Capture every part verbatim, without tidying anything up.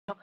Oh.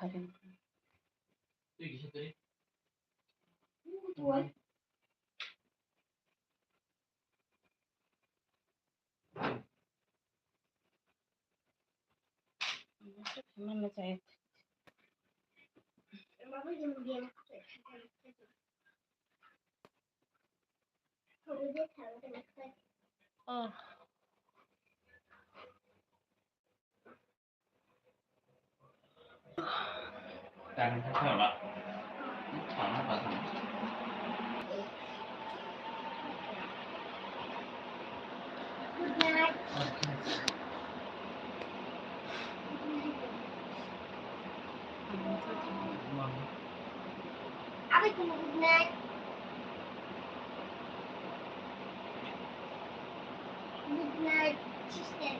Good night, sister.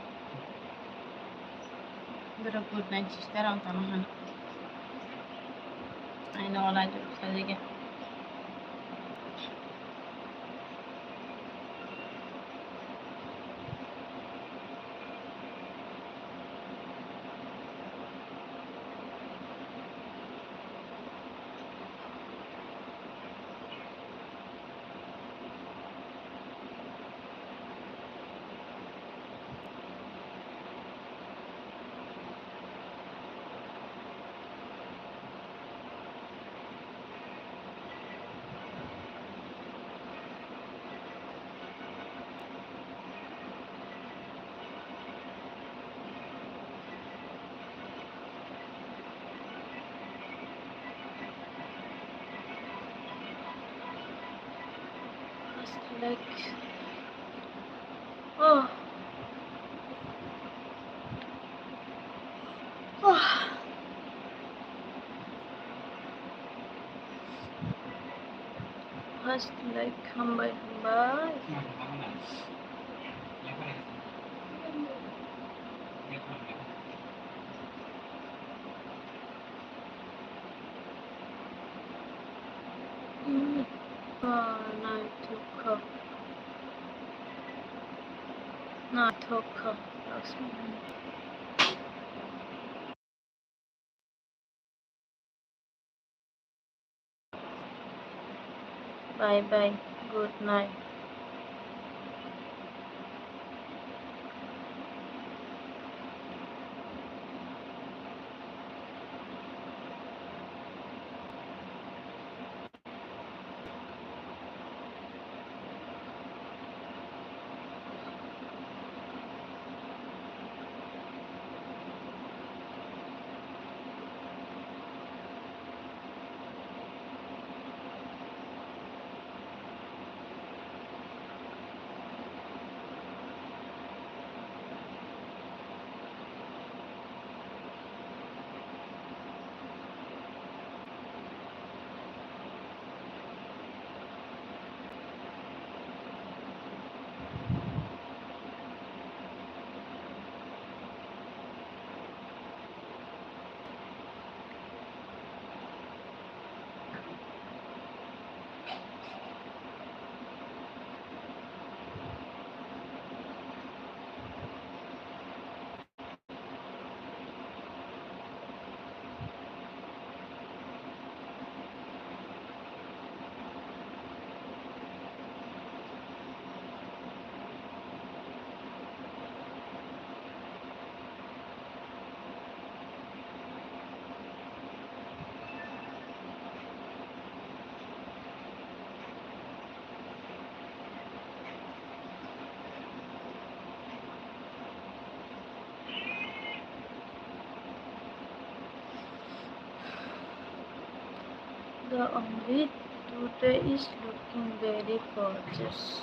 Borok good night, sister, ang tamo han. Ai no, lai jok, sai jok. Like, oh. Oh. First like hambai hambai. Naithok kha. Naithok kha. Bye bye. Good night. The Amrit today is looking very gorgeous.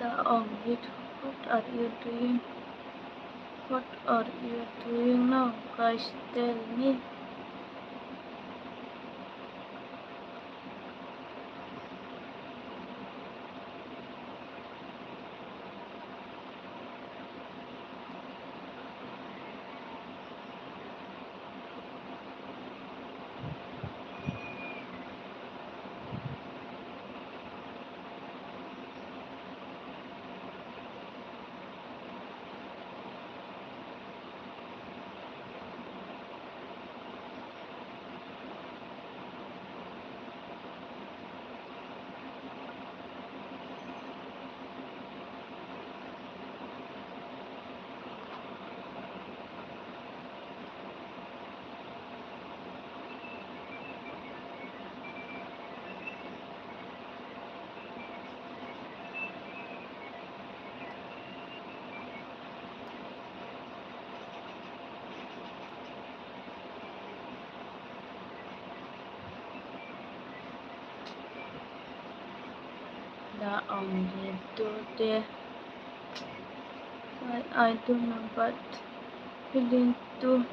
Ongit, what are you doing? What are you doing now, guys? Tell me. The only do there. Why I don't know, but willing to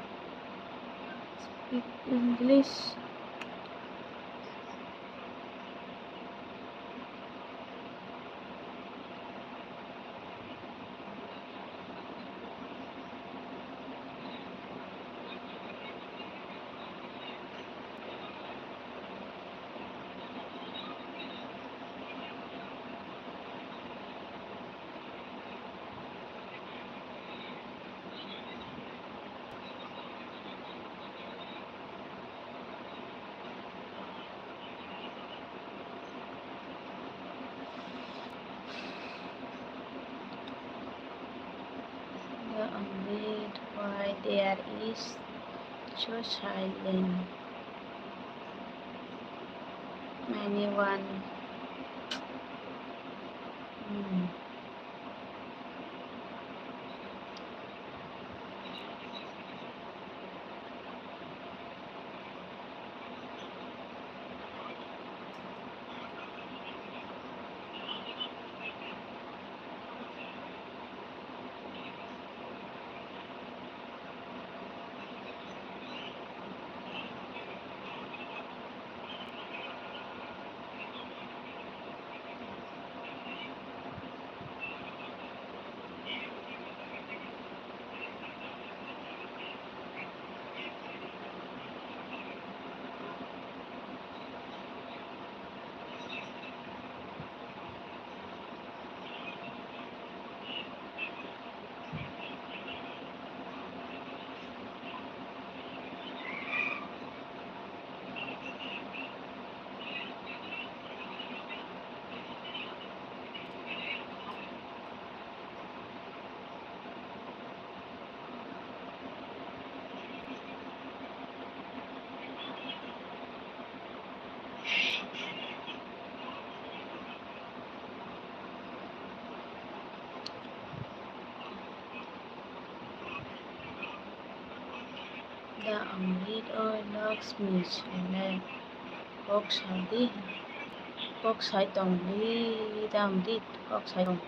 speak English. The only why there is so silent. Anyone? Hmm. Da ang rit oi Lakshmi sene kok sai di, kok sai tong di, da ang rit kok sai tong.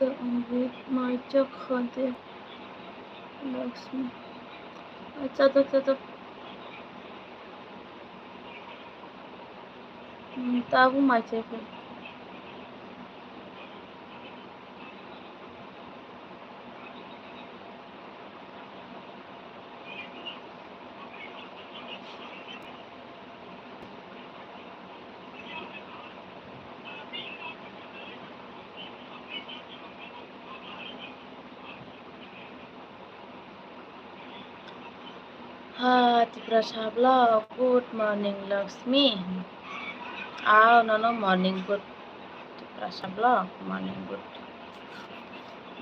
Da ang rit mai chak kha de Lakshmi. Acha, acha, acha, acha. Hmm, tabuk mai chai kha. Ah, Tiprasa vlog, good morning, Lakshmi. Ah, nono morning, good. Tiprasa vlog, morning, good.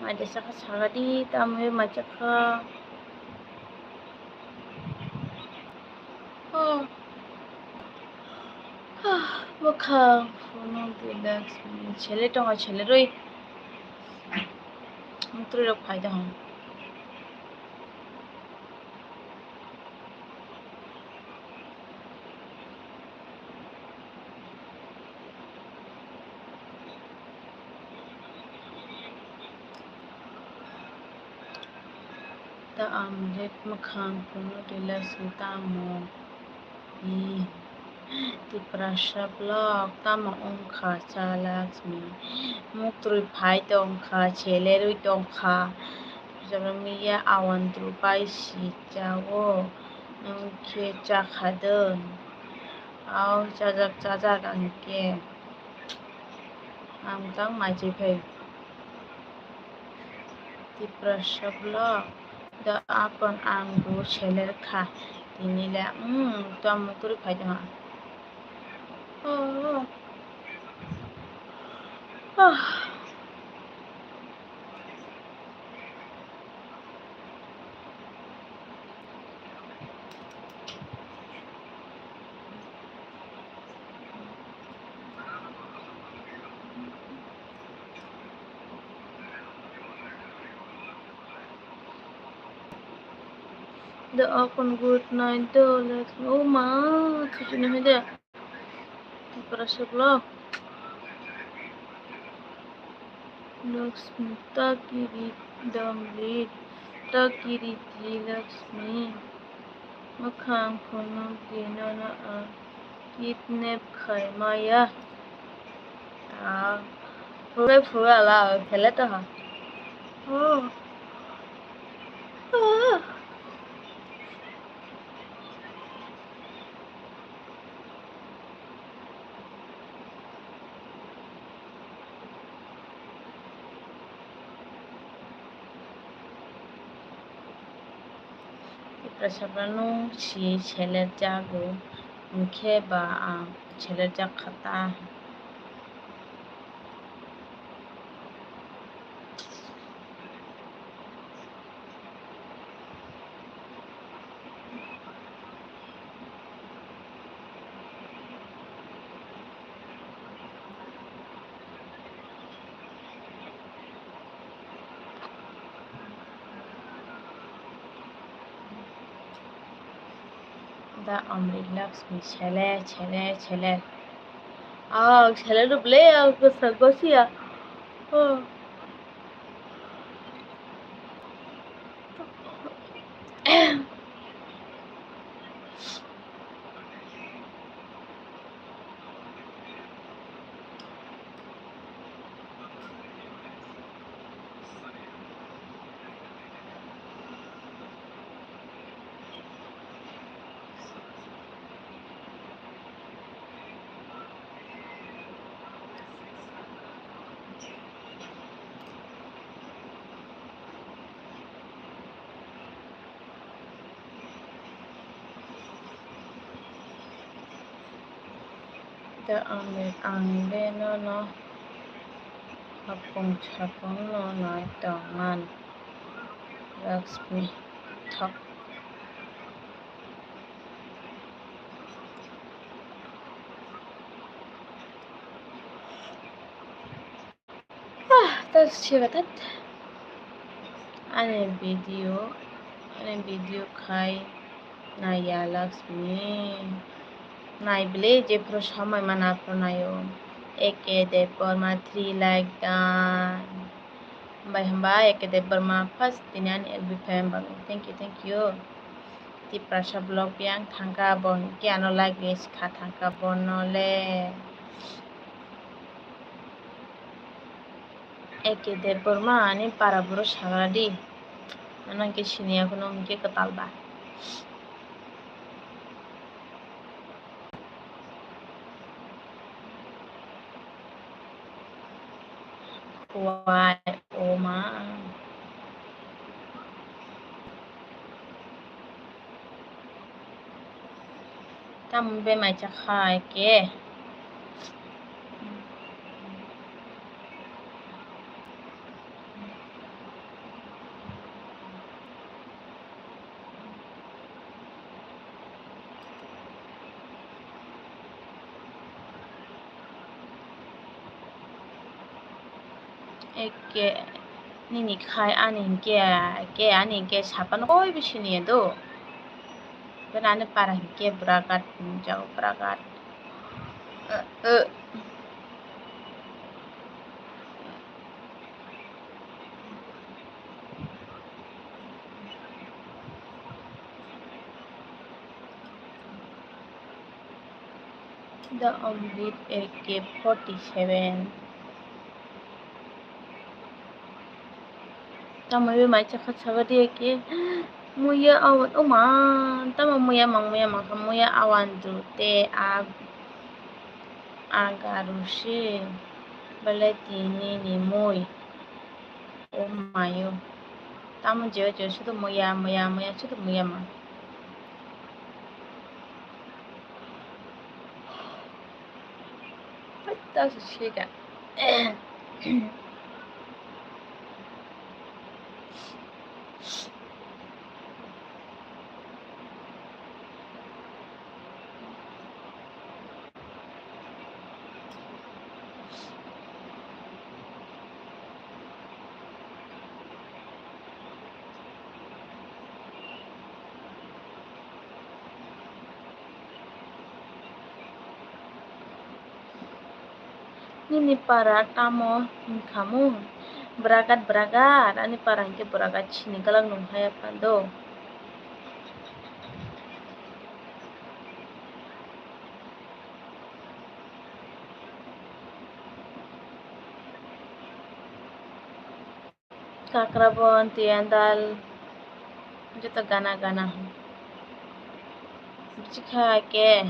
Mai de saka saka di, tamwi mai chakha. Oh. Ah, bwkhang phunuk di, Lakshmi. Chele tongo, chele rwi. Mutrwi rok phai de hwn. Ta omelette mwkhang phunuk di, Lakshmi tamo. Ih, Tiprasa vlog tamo wngkha cha Lakshmi? Mutrwi phai tongkha, chele rwi tongkha. Jabra miya awandru pai si chao. Nwng khe chakha de. Au chajak chajak ang khe. Ang tang mai chwi phai. Tiprasa vlog. Da akon ang bo seler kha. Tini le, mm, tamo kwrwi phai tongha. Oh. Ah. The open good night, the Lakshmi. Oh ma, chuchuni hai de. Tiprasa vlog. Lakshmi, takiri damlit, takiri di Lakshmi. Mwkhang phunuk di nono ang kidnap khai maya. Ah, phunuk phunuk ala phele to ha. Oh. Ah. Tiprasa phano si seler jago, hwnkhe ba ang seler jak kha ta. Da Amrit Lakshmi sele, sele, sele. Ah, sele do ble, ah, ko sa, ko siya. Oh. Da ang, ang le nono hapung sapung no nai tongman, Lakshmi thok. Ah, ta siya tat. Ani video, ani video khai naiya Lakshmi. Nai bele jephuru samai mana aphuru naio. A K Debbarma three like dan. Hambai hambai A K Debbarma first tini ani L B fan bangwi. Thank you, thank you. Tiprasa vlog yang thangka bo hwnkhe ano like rwya sikha thangka bono le. A K Debbarma ani para boro sagra di. Ano hwnkhe siniya kheno hwnkhe kwtal ba. Wai, o ma. Tamoni bai mai chakha eke. Eke nini khai ani hinkhe, eke ani hinkhe sapano koi bisi niya do. Bini ani para hinkhe Bragat, jago Bragat. The Amrit A K forty-seven. Tamo bai mai chakha chaba di eke. Muya awan, o ma, tamo muya mang, muya mang kha, muya awan tu te a, agaru se, belai tini ni mui. O mayo. Tamo jeo jeo sudu muya, muya, muya, sudu muya mang. Paita se sega. Nini para tamo hinkha mung? Bragat, bragat, ani para hinkhe bragat sini galak nung haya pando. Kakrabon, tiyandal, joto gana gana. Bwchikha khe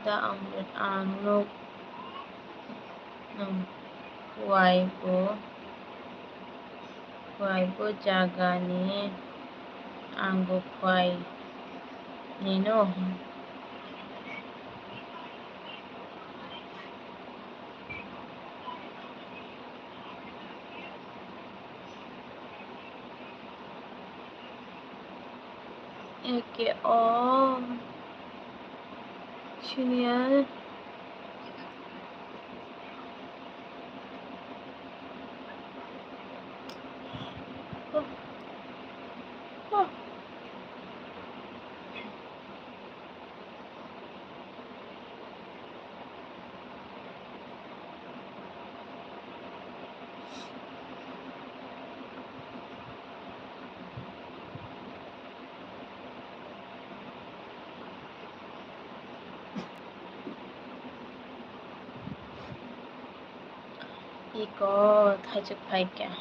da ang, ang nuk, ang kuai bo, kuai bo jagani ang bo kuai nino. Eke o senior. Iko thaichuk phaikha.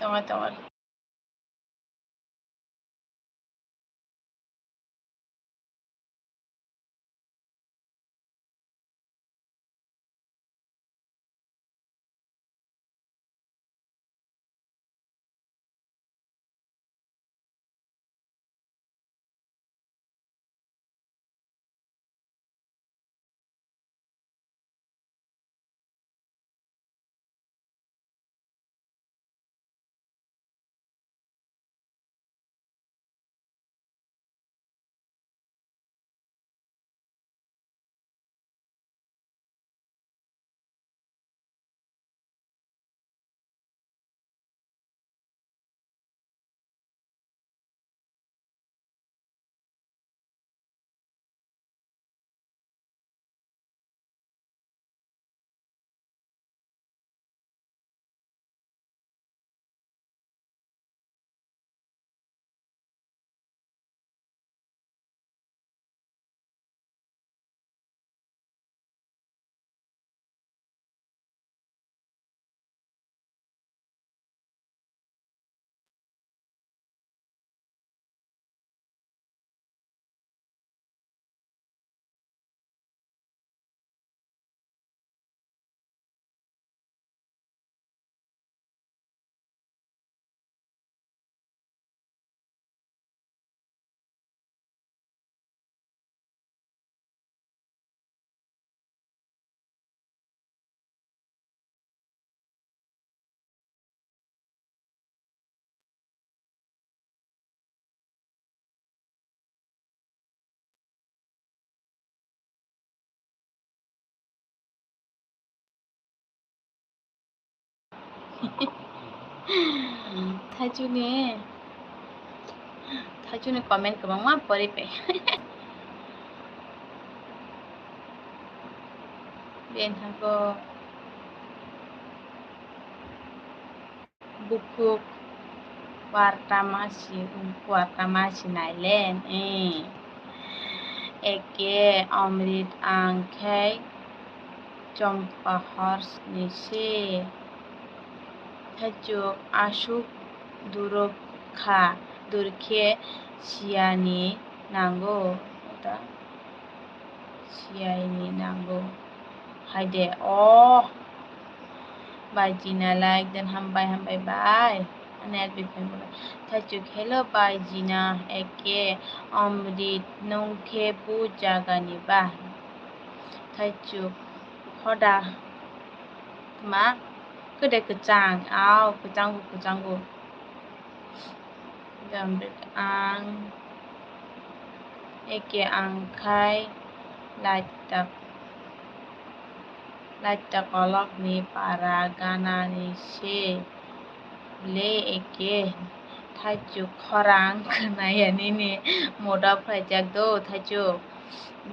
Tongo, tongo. Thaichukni, Thaichukni comment kwbangma pori pai. Bini thango bukhuk kuarta masi, kuarta masi nailen, eh. Eke Amrit ang khai chompa hors ni se. Thaichuk aswk durok kha, durkhe siyani nango. Siyaini nango. Haide, oh. Bai Jina like dan hambai, hambai bai. Ani L P friend bola. Thaichuk, hello bai Jina, eke Amrit nung khe bu jagani ba. Thaichuk, hoda. Ma, kede kwchang, au, kwchango, kwchango. Amrit ang, eke ang khai laita, laita kolokni para ganani se le eke Thaichuk khorang khwnaya nini moda phaijak do Thaichuk.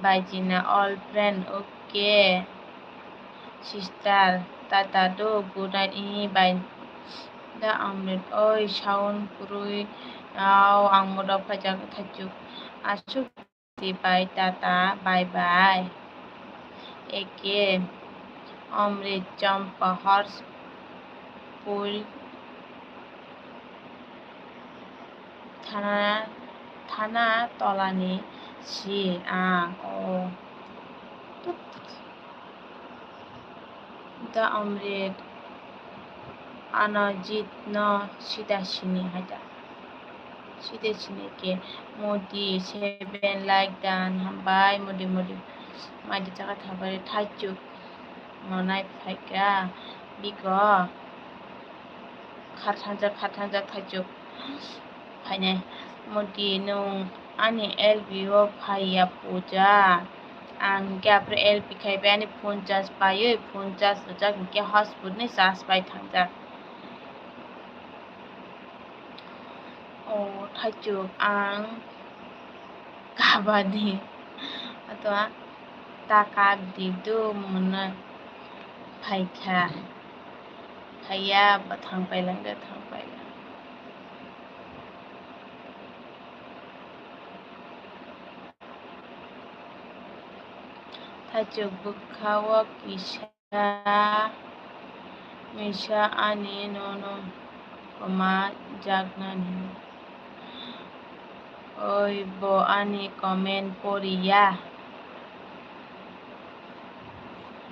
Bai Jina all friend, okay. Sister, tata do, good night, ini bai. Da Amrit, oi, sound kwrwi, au, ang moda phaijak Thaichuk. Aswk, bye, tata, bye bye. Eke, Amrit, chompa, horse, pul, thana, thana tolani si ang, o. Da Amrit, ano jit no sida sini haida. Sida sini ke modi seven like dan hambai modi modi. Maidi chaka thabai Thaichuk monai phaika biko kharthanjak kharthanjak Thaichuk. Phainai modi nung ani L B o phaiya puja. Ang hwnkhe aphuru L P khai bai ani phone charge paiwi, phone charge rwjak hwnkhe hotspot ni charge pai thangjak. O Thaichuk ang kabani ato taka di do mwnwi phaikha. Phaiya bo thang pailang de thang pailang. Thaichuk bwkha o kisa misa ani nono kwma jaknani. Oi bo ani comment poriya.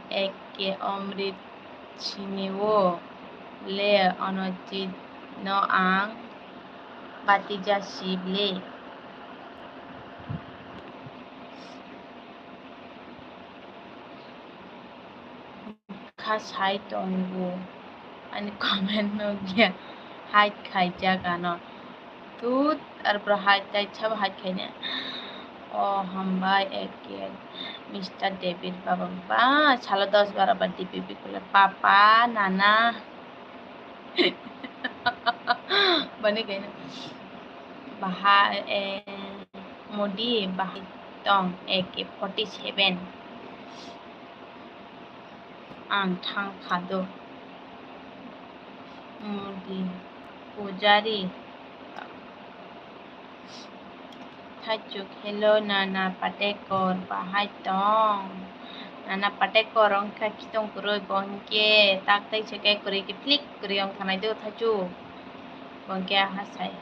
Eke Amrit sini o le Anojit no ang batija sib le. Kha sai tongo. Ani comment no gya hide khaijak ano. Tut, arpore hide tai sabo hide khaina. O hambai eke Mister David baba ba salo dos bara ba D P bikula papa nana. Bani kaina. Bahai, eh, modi bahai tong eke forty seven. Ang thang kha do. Modi pujari. Thaichuk, hello, Nana Patekor, bahai tong? Nana Patekor wngkha khitong kwrwi, bo hwnkhe tak tai se khe kwrwi khe flik kwrwi wngkha nai do Thaichuk. Bo hwnkhe aha sai.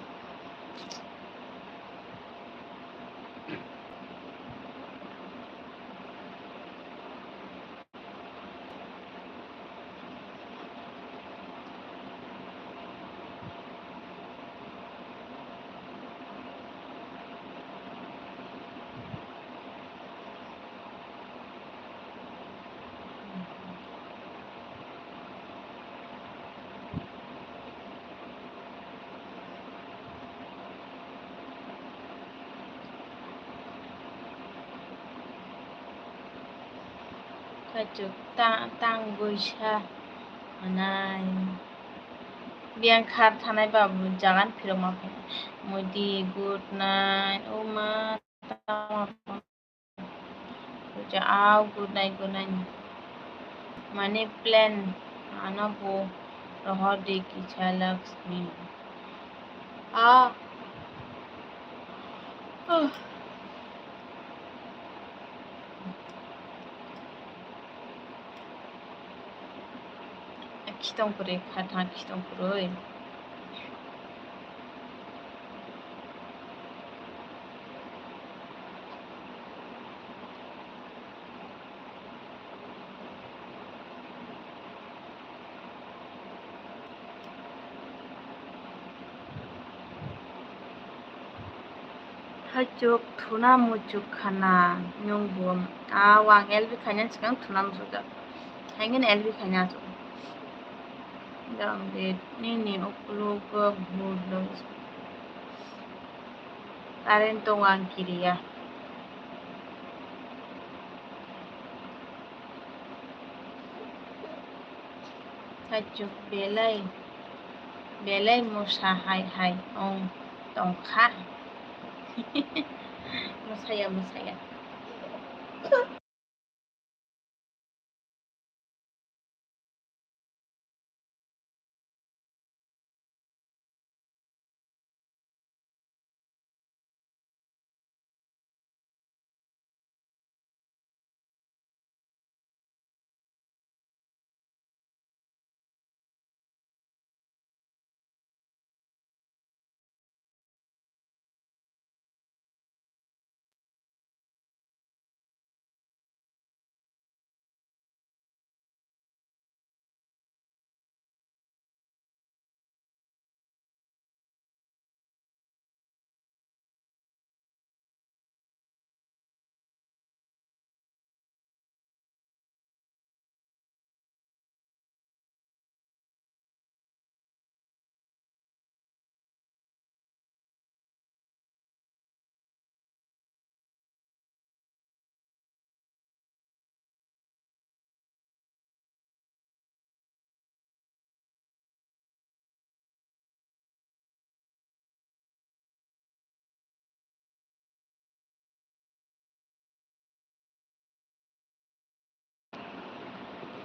Kachuk ta-, tang buisa hanai. Biyang khar thanai ba jagan phirok ma phai. Mudi, good night. O ma, tama phai. Puja, aw, good night, good night. Mane plan, ano bo rohor de kicha Lakshmi. Ah. Ah. Khitong kwrwi, kha thang khitong kwrwi. Haichuk thuna muchuk khana nwng bo. A wang L B khaina swkang thuna muchukjak. Haingin L B khaina achuk. Dam de nini uklogo bhut lo. Current tongo ang kiriya. Haichuk belai, belai mosa hai hai ong tongkha. Mosaya, mosaya.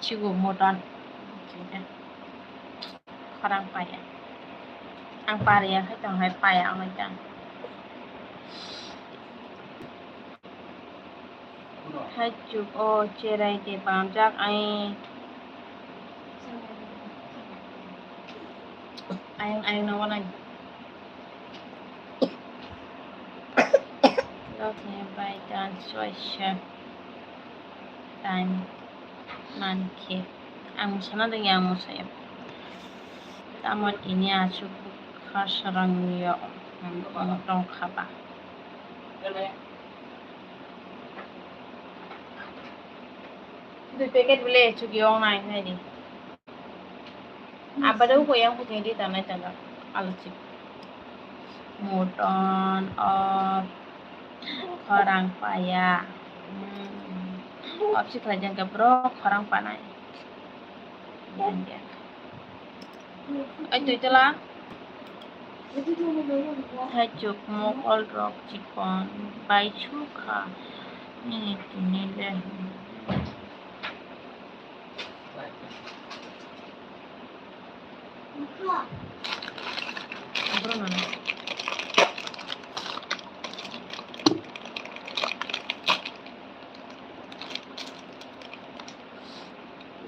Chigo moton. Khorang paya. Ang pariya khai tong hai paya ang hai tang. Haichuk o cherai de bamjak ai. Ayang ayang no wanai. Love me by dance choice. Time mankhe ang musana dengya ang musaya. Tamo tini aswk bwkha swrangni o tongkha ba. Dui packet bole chuki ong nai nai di. Abada uko yang kuting di tanai tangka aluchi. Moton, o, khorang paya. Hmm. Opsi khlai jangka bro khorang panai. Yang ya. Ai tui tela. Haichuk mokol rok chikon bai sukha. Nini tini le.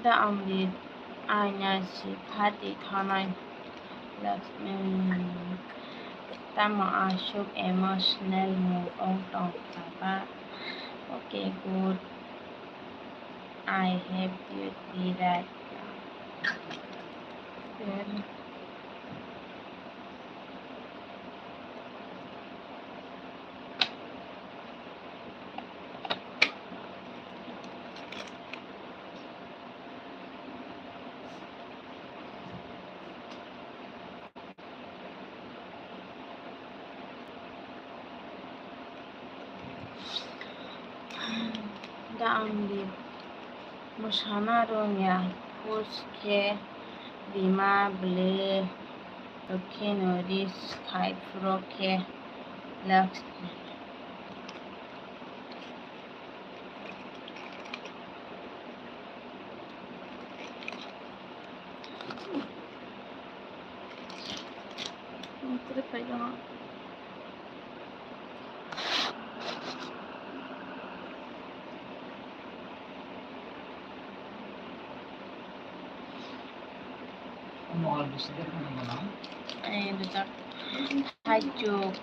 Da amrit aina si phati thanai Lakshmi. Tamo aswk emotional mood ong tong kha ba? Okay, good. I have duty right now. Da ang di mwsana rwngya, pus khe rima bwlwi Kheno ris khai phuru khe Lakshmi. Thaichuk.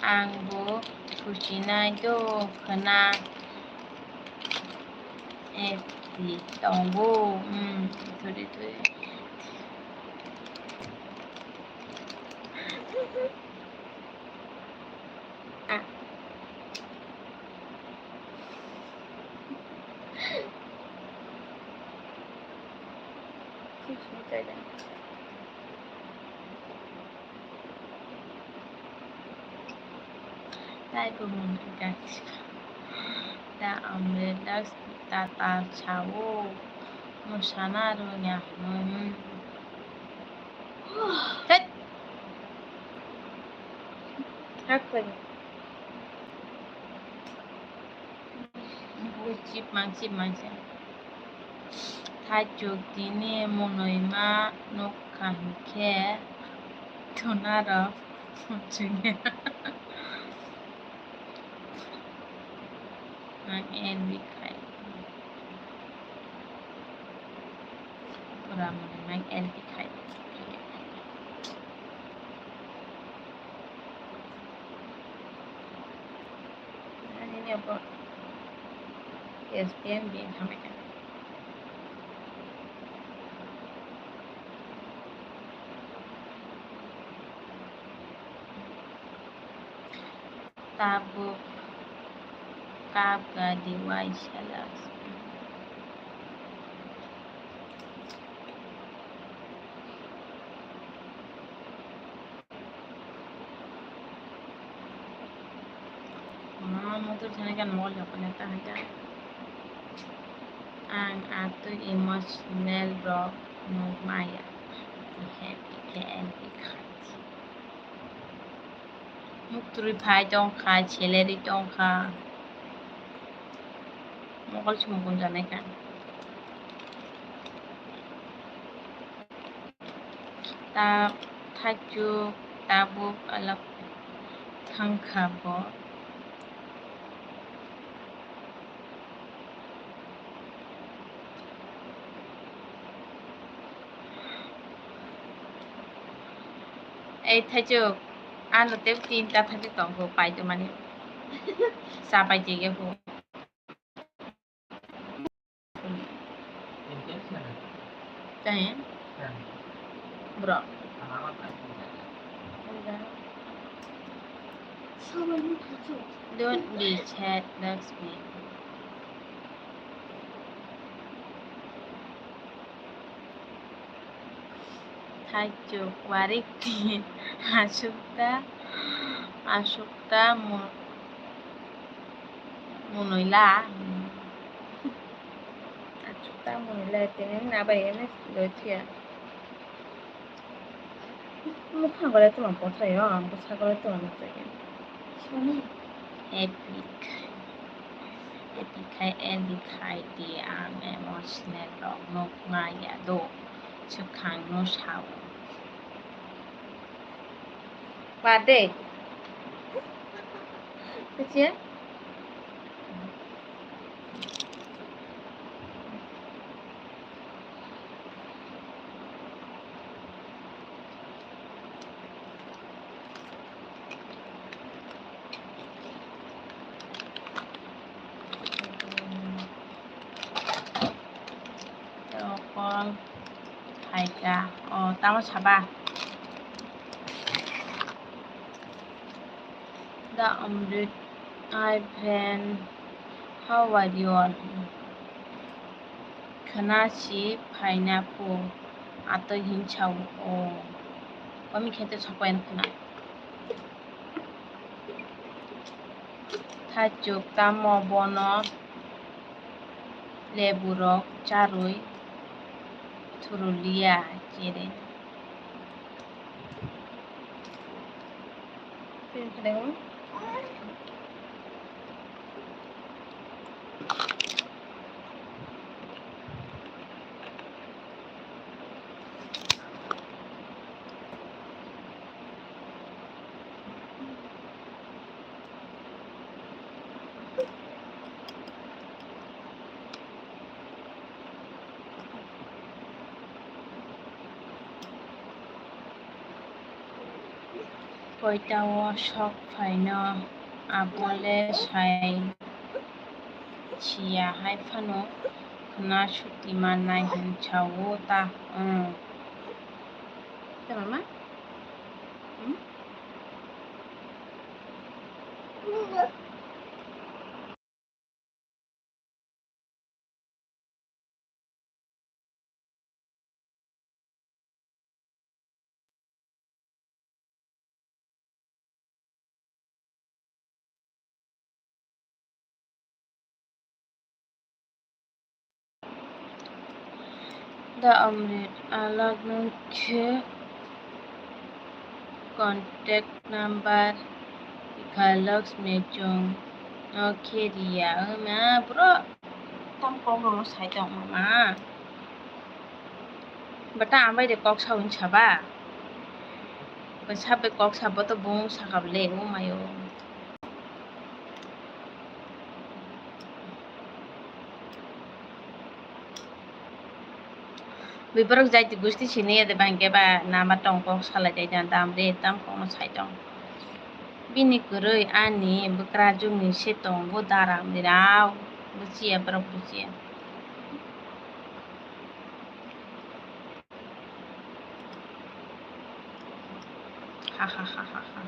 Ang bo khuchinai do khwna. Epti tongo. Hmm, thuri thuri. Ah. Taibo mwnwi kha. Da umbrella tata sao. Mwsana rwngya hwnwi. Thait. Hakbai. Bui chip mang chip mang se. Thaichuk tini mwnwi ma nuk kha hinkhe thuna rok chwngya. Ang L B khai. Pura mwnwi ma L B khai. Ani ni abo S B N bank hamai kha. Tabuk kap gadi waisa Lakshmi. Motor thani kan mol jokhon ekta haita. Ang atwi emotional rok nuk maya. Happy khe L B khai. Muk twi phai tongkha, salary tongkha. Mokol sumukun janai kha. Ta thaichuk tabuk alak thangkha bo. Ei thaichuk, ano tei tinta thaichuk tongo pai tongmani. Cha pai tongya bo. Tei? Bro. Don't be sad, Lakshmi. Thaichuk warik di asukta, asukta mu-, munui la. Asukta munui la, tini nabai ene loi thia. Mukha gole tuma pothai o, ang bwsa gole tuma nukjagwi. Epic. Epic khai, L B khai di, ang emotional rok nuk maya do. Swkang no sao. Ba de. Kachia? Rokol phaikha. O, tamo saba? The Amrit, hi friend, how are you all? Khwna si phaina phu, atwi hin sao, o. Komi khe tei sokoyan khwna. Thaichuk tamo bono leburok charwi thuruliya chere. Koita o sok phaino, abo le sai siya hai phano khna suti mannai hwn sao ta. Tama ma? Hmm? Da Amrit, alak nung khe contact number Bikha Lakshmi chung no khe riya wngma bro. Tam kok rok no sai tong ma. Bata ambai de kok sa wng saba. Bwsa bai kok sabo to bung sakab le wngmaio. Bui borok jaiti gusti sini ya de bangke ba nama tong kok salai dai dan dam re tam kok no sai tong. Bini kwrwi ani bwkrajwk ni se tongo daram ni rao. Bujiya borok bujiya. Ha ha ha ha ha.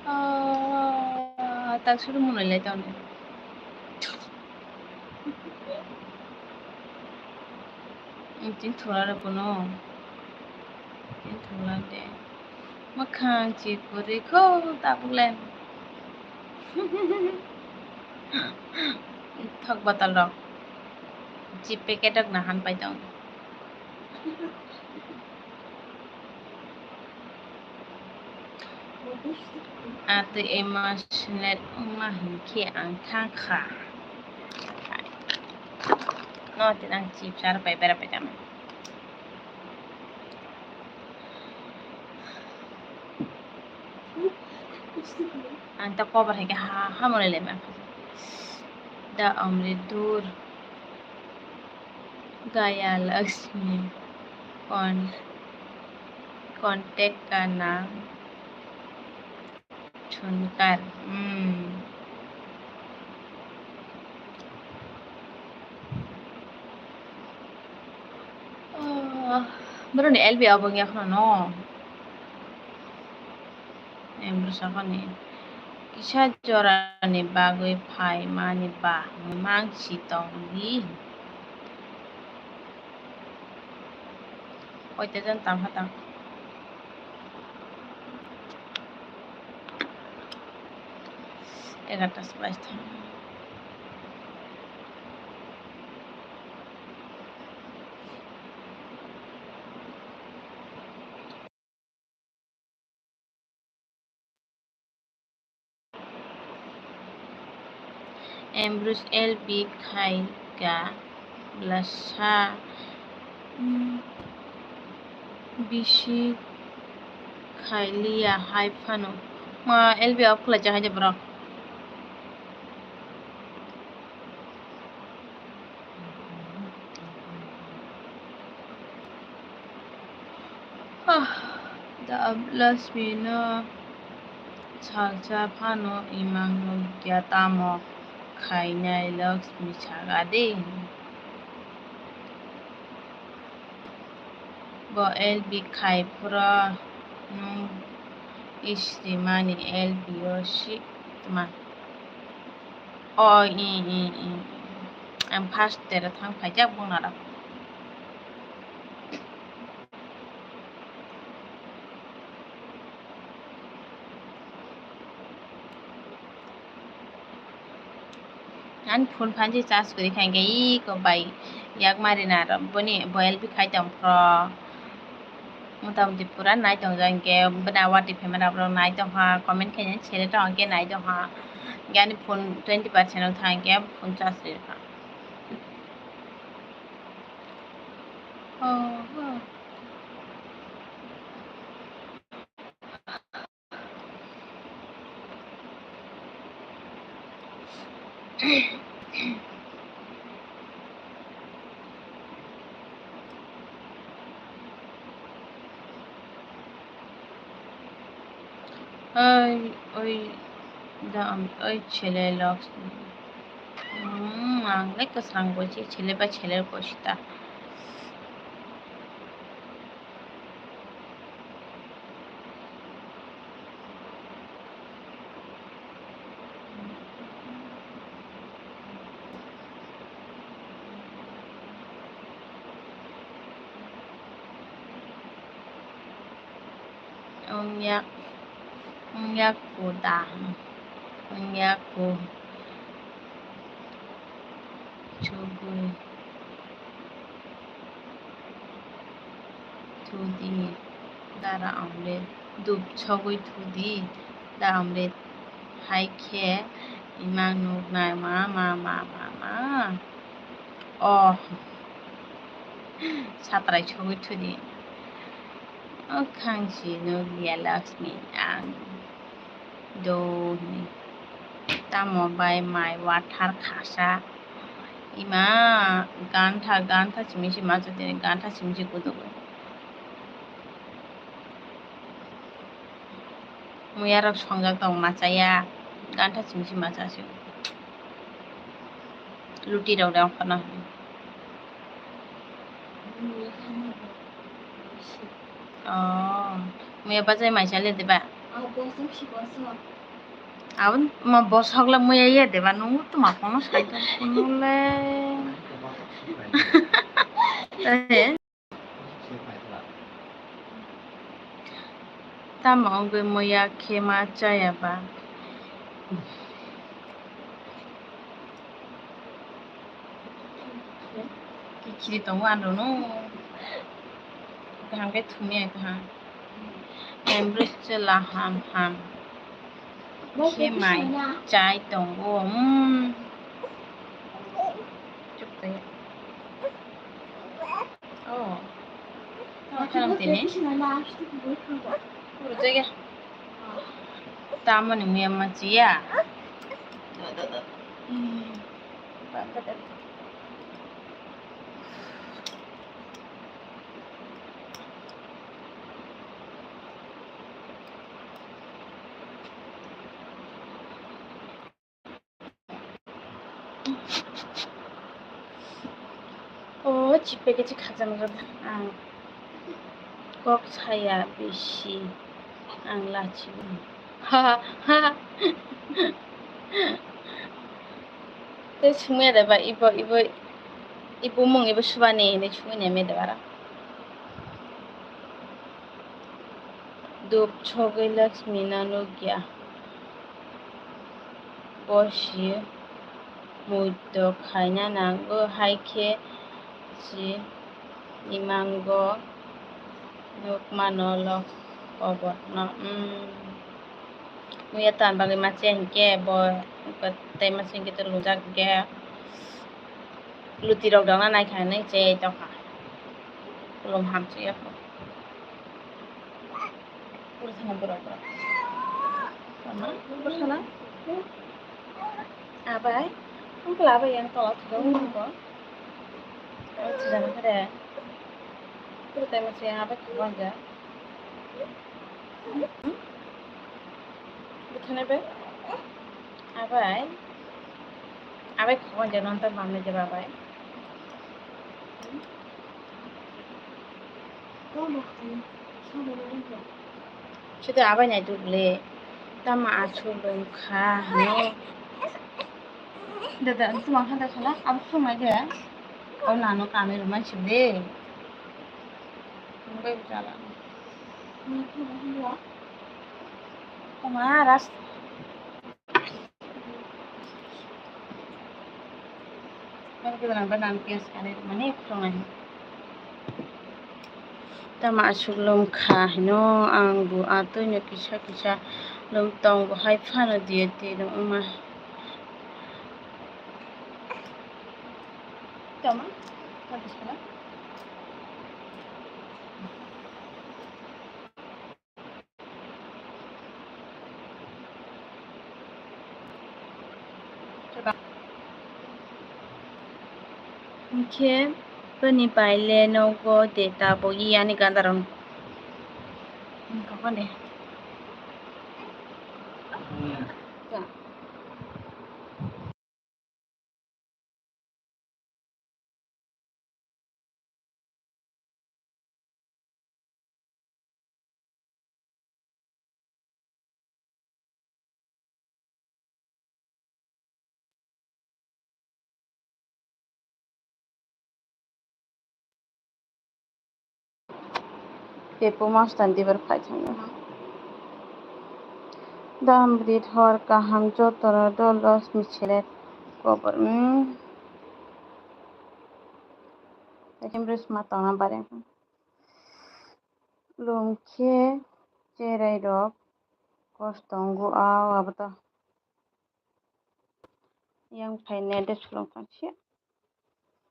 Ah, tak suru mulai lai tong. Tin thola re kono. Tin thola de. Mwkhang chi kwrwi kho tabuk le. Thok botol rok. Chi packet rok nahan pai tong. Atwi emotional wngma hinkhe ang thang kha. No, tei ang chips aro pai bera pai tamo. Ang ta cover hai khe ha, ha, hamoni le ma. Da Amrit dur. Gaya Lakshmi. Con-, contact ka naam. Chunkar. Hmm. Oh, boroni L B abo wngya kheno no. Em, bwsakani kisa jorani bagwi phaimani ba mangsi tongdi. Koita jon tangkha tang. Egarta se bais thang. Ambrose L B khai ka bwlasa, mm, bisi khai liya hai phano. Ma L B off khlai jak hai de borok. Ah, da Lakshmi no salsa phano imang nukya tamo khainai Lakshmi saga de. Bo L B khai phuro nwng isri mani L B o si tma. O, i, i, i. Ang first tera thang phaijak bung nara. Ani phone phan se charge kwrwi kha, hwnkhe iko bai Yak mari na ro, boni bo L P khai tong phro. Mota moti pura nai tong jak, hinkhe bwna watwi phaima rok nai tong kha, comment khaina chele tong khe nai tong kha. Hinkhe ani phone twenty percent o thang khe phone charge rw kha. Oh, oh. Oi, oi, da, oi, chele lok. Hmm, ang le kwsang bo se chele ba chele ko sita. Wngya, wngya kuda, wngya ku, chugui. Thudi, dara amrit, dup sogwi thudi, da amrit hai khe imang nuknai ma, ma, ma, ma, ma. Oh, satrai sogwi thudi. O khangsi nukya Lakshmi ang do hwnwi. Tamo bai mai wathar khasa. Ima gantha, gantha simi si macha tini, gantha simi si kudugo. Muya rok songjak tong machaya, gantha simi si macha si. Luti rok de ongkhorna. Oh, muya bachai mai chale diba? Abon ma bosok la muya ye diba? Nungu tuma kono sai tong kuno le. Eh. Tamo wngwi muya khe ma chaya ba? Kikhiri tongo ang rwno. Kaham khe thumya kaham. Embrace chwla ham ham khe mai chai tongo. Hmm. Chukde. Oh. Tamo khe tini. Puro jage. Tamoni muya machiya. O chipe kichi khajam rwda ang kok saya bisi ang lachibo. Ha ha. Tei sumaya de ba ibo ibo ibo mung ibo subani hinwi sumui nai me de bara. Dup sogwi Lakshmi no nukya. Bo si muitok khaina nango, hai khe si imango nukmano lok kobotno. Hmm. Muya tan bagwi machaya hinkhe bo tei machaya hinkhe to lungjak hinkhe luti rok dangna naikha hinwi chai tongkha. Kulum hamsukya kho. Pura sana borok borok. Sana, pura sana. Abai, ang kla abai yang tola thwkjagwi nukgo. Ang thwkjagwi khe de. Pura tai masa yang abai thwkgo ang ja. Bwthana bai. Abai. Abai thwkgo ang ja, non ta mamle de abai. Sida abai nai duk le. Tamo aswk lom kha hano. Dada, tuma kha da khala, abo khumai de. O nano kami rwmai sib de. Nungbai bwchala. Tama ras. Nang khe nang ba nang khe swkang nai mani phwrwng nai. Tamo aswk lom kha hino ang bo atwi no kisa kisa lom tong bo hai phano diye twi no wngma. Tamo? Hwnkhe bini bai le nogo de tabuk yani gandarok. Pepo mastan dibar phai thangno. Dam brit hor kaham jotono dol dos michele kobor, hmm. Himrus ma tongna bare. Lom khe cherai rok kosto wngo, a, abo to. Yang phai net de sulung tong se.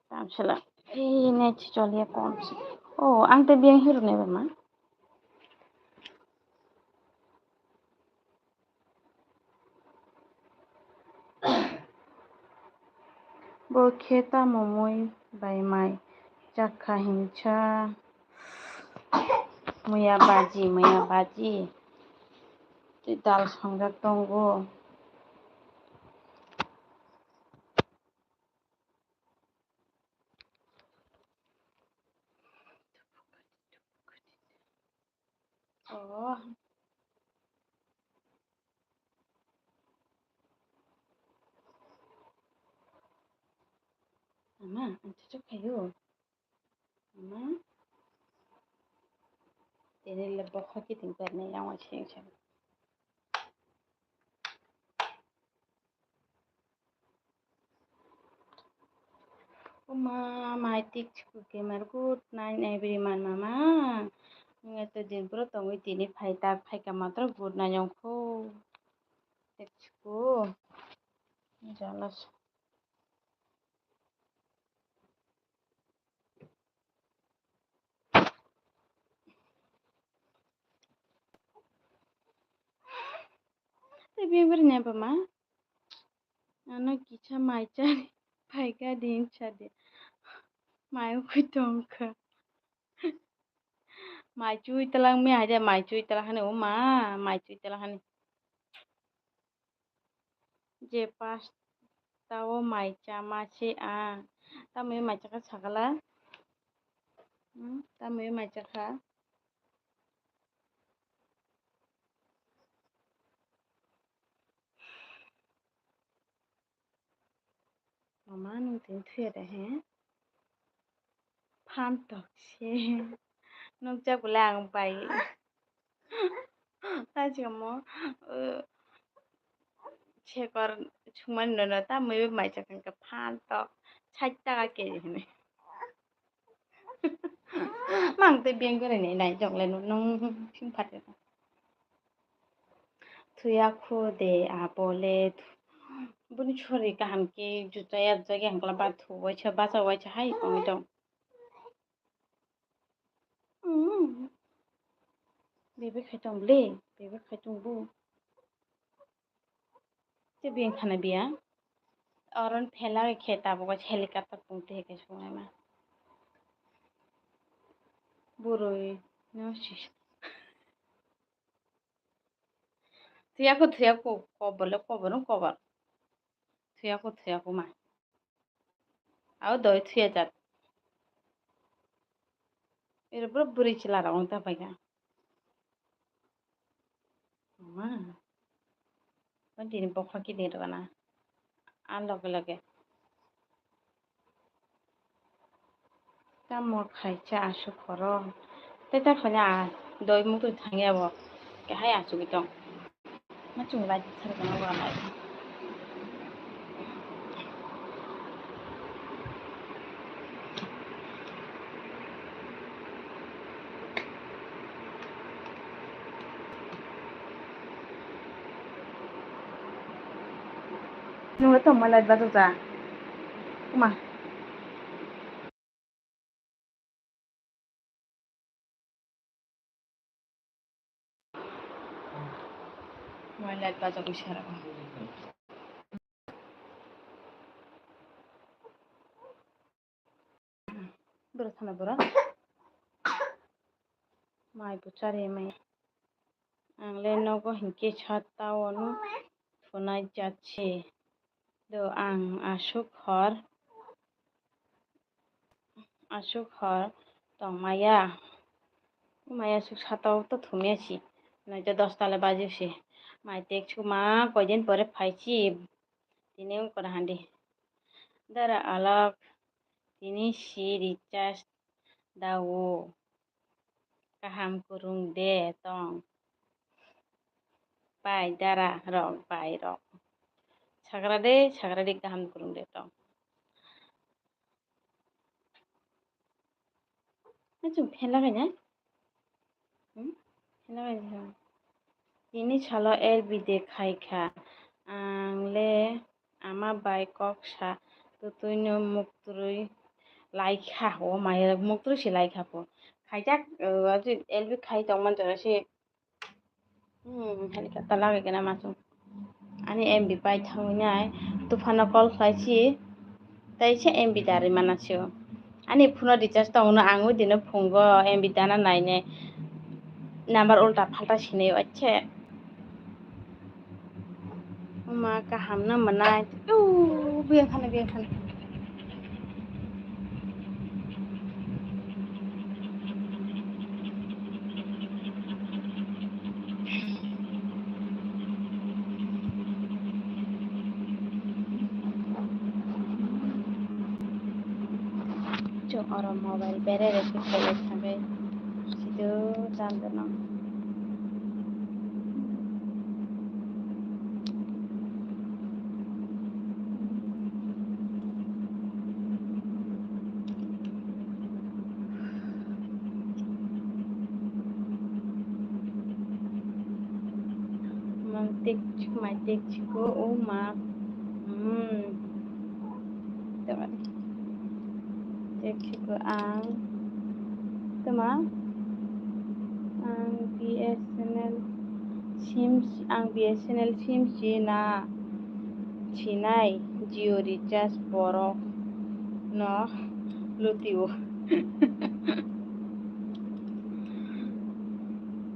Tam sela. Ei net se choliya kom se. Oh, ang te biyang hiru ne ba ma. Bo khe tamo mui bai mai chakha hinsa. Muya baji, muya baji. Tei dal songjak tongo. Oh. Ama, ang chuchuk khayo. Ama. Tini le bokha kiting pernai yang wa cheng cheng. Oma, mai tik chiku gamer, good night everyone, mama. Nge to din pura tongwi tini phai tak phai ka matro good night yong kho. Tik chiku. Jalas. Tei beng bari ne ba ma? Ano kisa mai chari phaikha din sadi. Mai ukui tongkha. Mai chui talang mi haide mai chui talang hani o ma, mai chui talang hani. Je pas tao mai chama se a. Tamoi mai chakha sakala. Hmm, tamoi mai chakha. Mama nwng tini thuya de he? Phan tok se. Nukjak bole ang bai. Taichikamo, uh, sekor sungmani nono ta mui bai mai chakha phan tok sait taka keji hwnwi. Mang tei beng gore ni nai jok le nung sing phat. Thuya khu de abo le buni sori kaham ke juta ya jagi hangla ba thu waisa basa waisa hai tong tong. Mm. Bebe khai tong le, bebe khai tong bu. Te beng khana biya. Oron phela khe tabuk helicopter pung te khe sungai ma. Burui no si. Thuya khu thuya khu kobor le kobor no kobor. Thuya khu thuya khu ma. Abo doi thuya jat. Ero pura bwrwi chwla rok wng ta paikha. Ma. Tini bokha kiding rwgana. A loge loge. Tamo khaisa aswk khoro. Tei ta khwlai a doi muktwi thangya bo. Kehai achugwi tong. Ma chwng lai thar gana bo alai. Nungno tongma light bachajak. Kuma. Mai light bachagwi sara. Bwrwi thana bwrwi. Mai bo chari mai. Ang le nogo hinkhe sa tao no thunai jat se. Do ang aswk hor, aswk hor tong maya. Maya aswk sa tao to thumya si. Nai to dosta le baji si. Mai tek suma koi din pore phai si. Tini wng kora handi. Dara alak tini si recharge dao. Kaham kwrwng de tong. Bai dara rok, bai rok. Sagra de, sagra de kaham kwrwng de tong. Achung phen lagai na? Hmm? Phen lagai na? Tini salo L B de khai kha. Ang le ama bai kok sa twtwino muktrwi lai kha. O maya muktrwi se lai kha po. Khaijak, uh, L B khai tongman jora se. Hmm, helicopter lagai kena masung. Ani M B pai thangwi nai. Tuphano call khlai si. Tai se M B dari mana sio. Ani phone recharge tong no ang wi dino phungo M B dana naine. Number ulta phalta sinai o, acche. Uma kaham no manai. Uu, biyang khana, biyang khana. Chwng oro mobile berere se khailai thangwi sido jam jano. Mang tek chik mai tek chiko o ma. Hmm. Tamari. Tek chiko ang. Tama. Ang B S N L sim, ang B S N L sim si na. Sinai Jio recharge borok no lutio.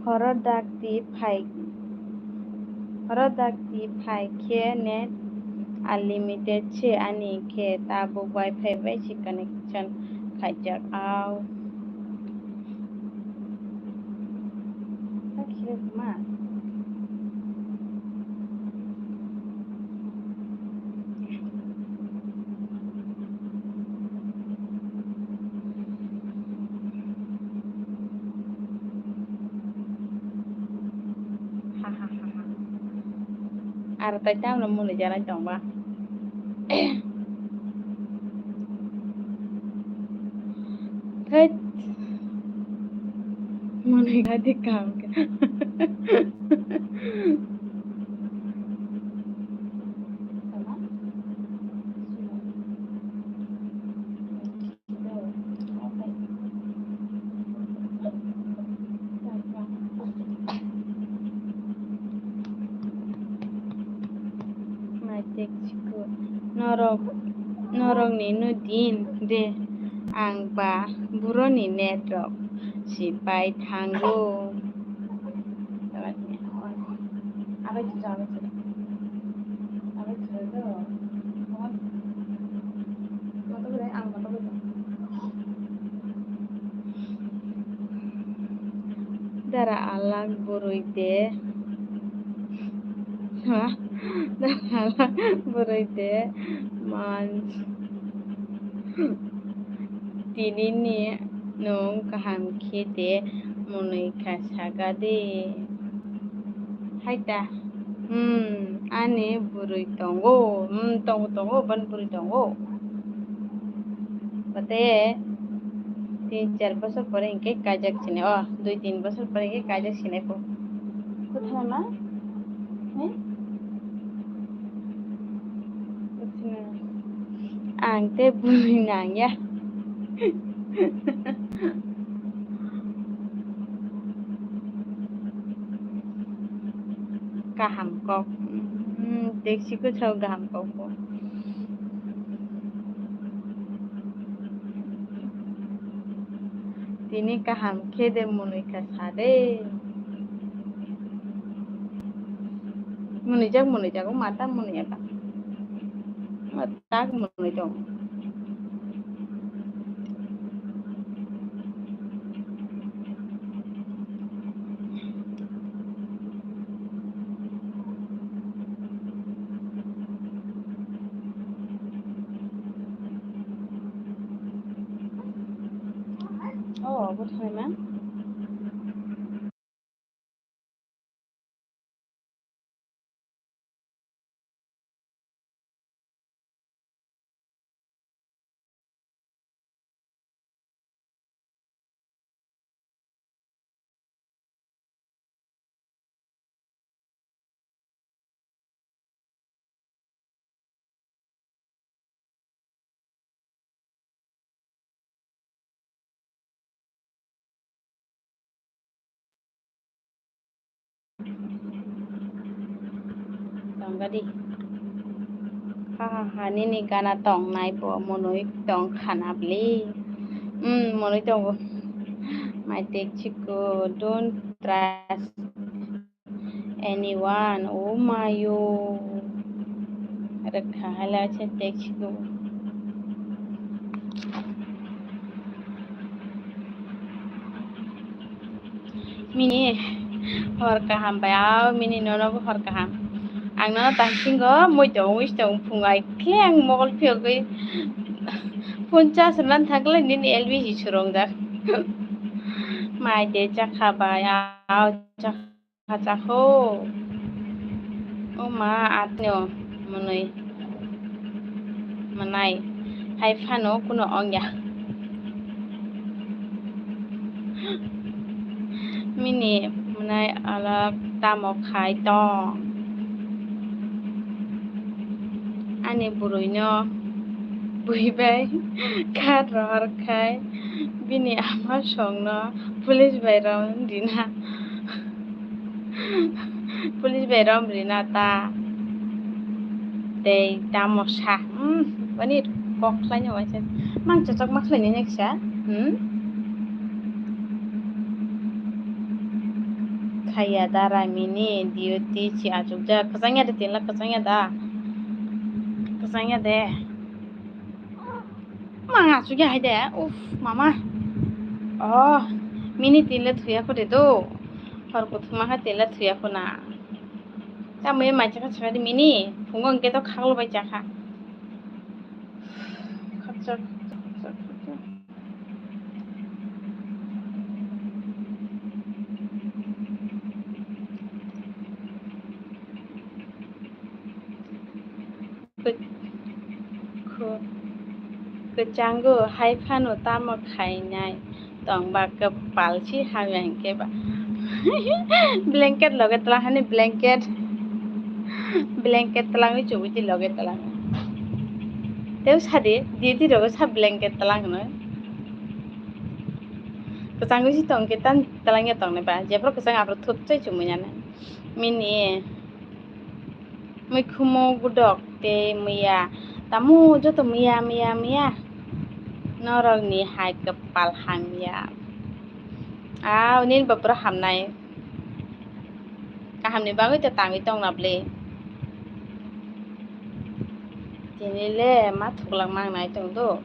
Horo dakti phai, horo dakti phai khe net unlimited se ani khe tabuk wifi bai se connection khaijak au. Aro tai tamno mwnwi janai tongba. Thait. Mwnwi gadi kam khe. Naitek chikon norok, norokni no din de ang ba buroni net rok si pai thango. Dara alak bwrwi de. Ha? Dara alak bwrwi de. Man. Tinini nwng kaham khe de mwnwi kha saka de. Hai ta. Hmm, ani bwrwi tongo. Hmm, tongo, tongo, ban bwrwi tongo. Bate, tin char bosor pore hinkhe kaijak sini. Oh, dui tin bosor pore hinkhe kaijak sini po. Kotha ma? He? Ang tei bwrwi nang ya. Kaham kok. Hmm, tei si kwcharo kaham kok bo. Tini kaham khe de mwnwi kha sa de. Mwnwi jak, mwnwi jak, o mata mwnwi ya ba. O tak mwnwi tong. Oh, what time, man? Tongkha di. Ha ha ha, nini gana tongnai bo mwnwi tong khana bli. Hmm, mwnwi tongo. My tek chiko, don't trust anyone. Oh mayo. Rwkha hala se tek chiko. Mini hor kaham bai, aw, mini nono bo hor kaham. Ang nono tangsingo moi tong, wis tong, phung ai khe ang mogol phiyogwi ponchas rwna thangkhle nini L B C surung jak. Mai de chakha bai, aw, chakha. Kachakho. O ma, atno mwnwi mwnai hai phano kuno ongya. Mini mwnai alak tamo khai tong. Ani bwrwino bui bai khat rohor khai bini ama songno police bai rom rina. Police bai rom rina ta. Tei tamo sa. Hmm, bani kok khlaino waisa. Mang chachak ma khlainai neksa. Hmm? Khaya da ramini duty si achukjak. Kwchangya de tinla kwchangya da. Kwchangya de. Mang achukya hai de. Uff, mama. Oh, mini tinle thuya kho de do. Hor kuthuma kha tinle thuya kho na. Tamoni mai chakha chakha di mini. Phungo hwnkhe to khaklo bai chakha. Khakchak, khakchak, khakchak. Kwchango hai phano tamo khainai tongba kwpal si hamya hinkhe ba. Blanket loge twlang hani blanket. Blanket twlangwi chubui di loge twlang. Tei sadi di di rogo sa blanket twlang hwnwi. Kwchangwi si tongkhe tan twlangya tongnai ba. Jephru kwchang aphuru thupchai chumui nani. Mini. Mikhumu gudok tei miya. Tamo joto miya, miya, miya. Norokni hai kwpal hamya. Ah, nini bapura hamnai. Kahamni bagwi to tangwi tongna bwle. Tini le ma thuklak mangnai tong do.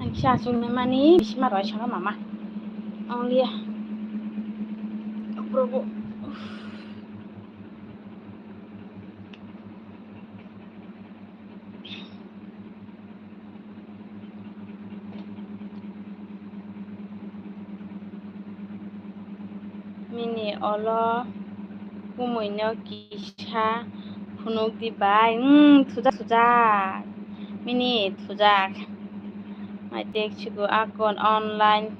Ang kisa aswk nai mani, bisima roi saka mama. Only, Prabhu. Mini olo kumuino kisa phunuk di bai. Hmm, thujak, thujak. Mini thujak. Mai tek sigo akon online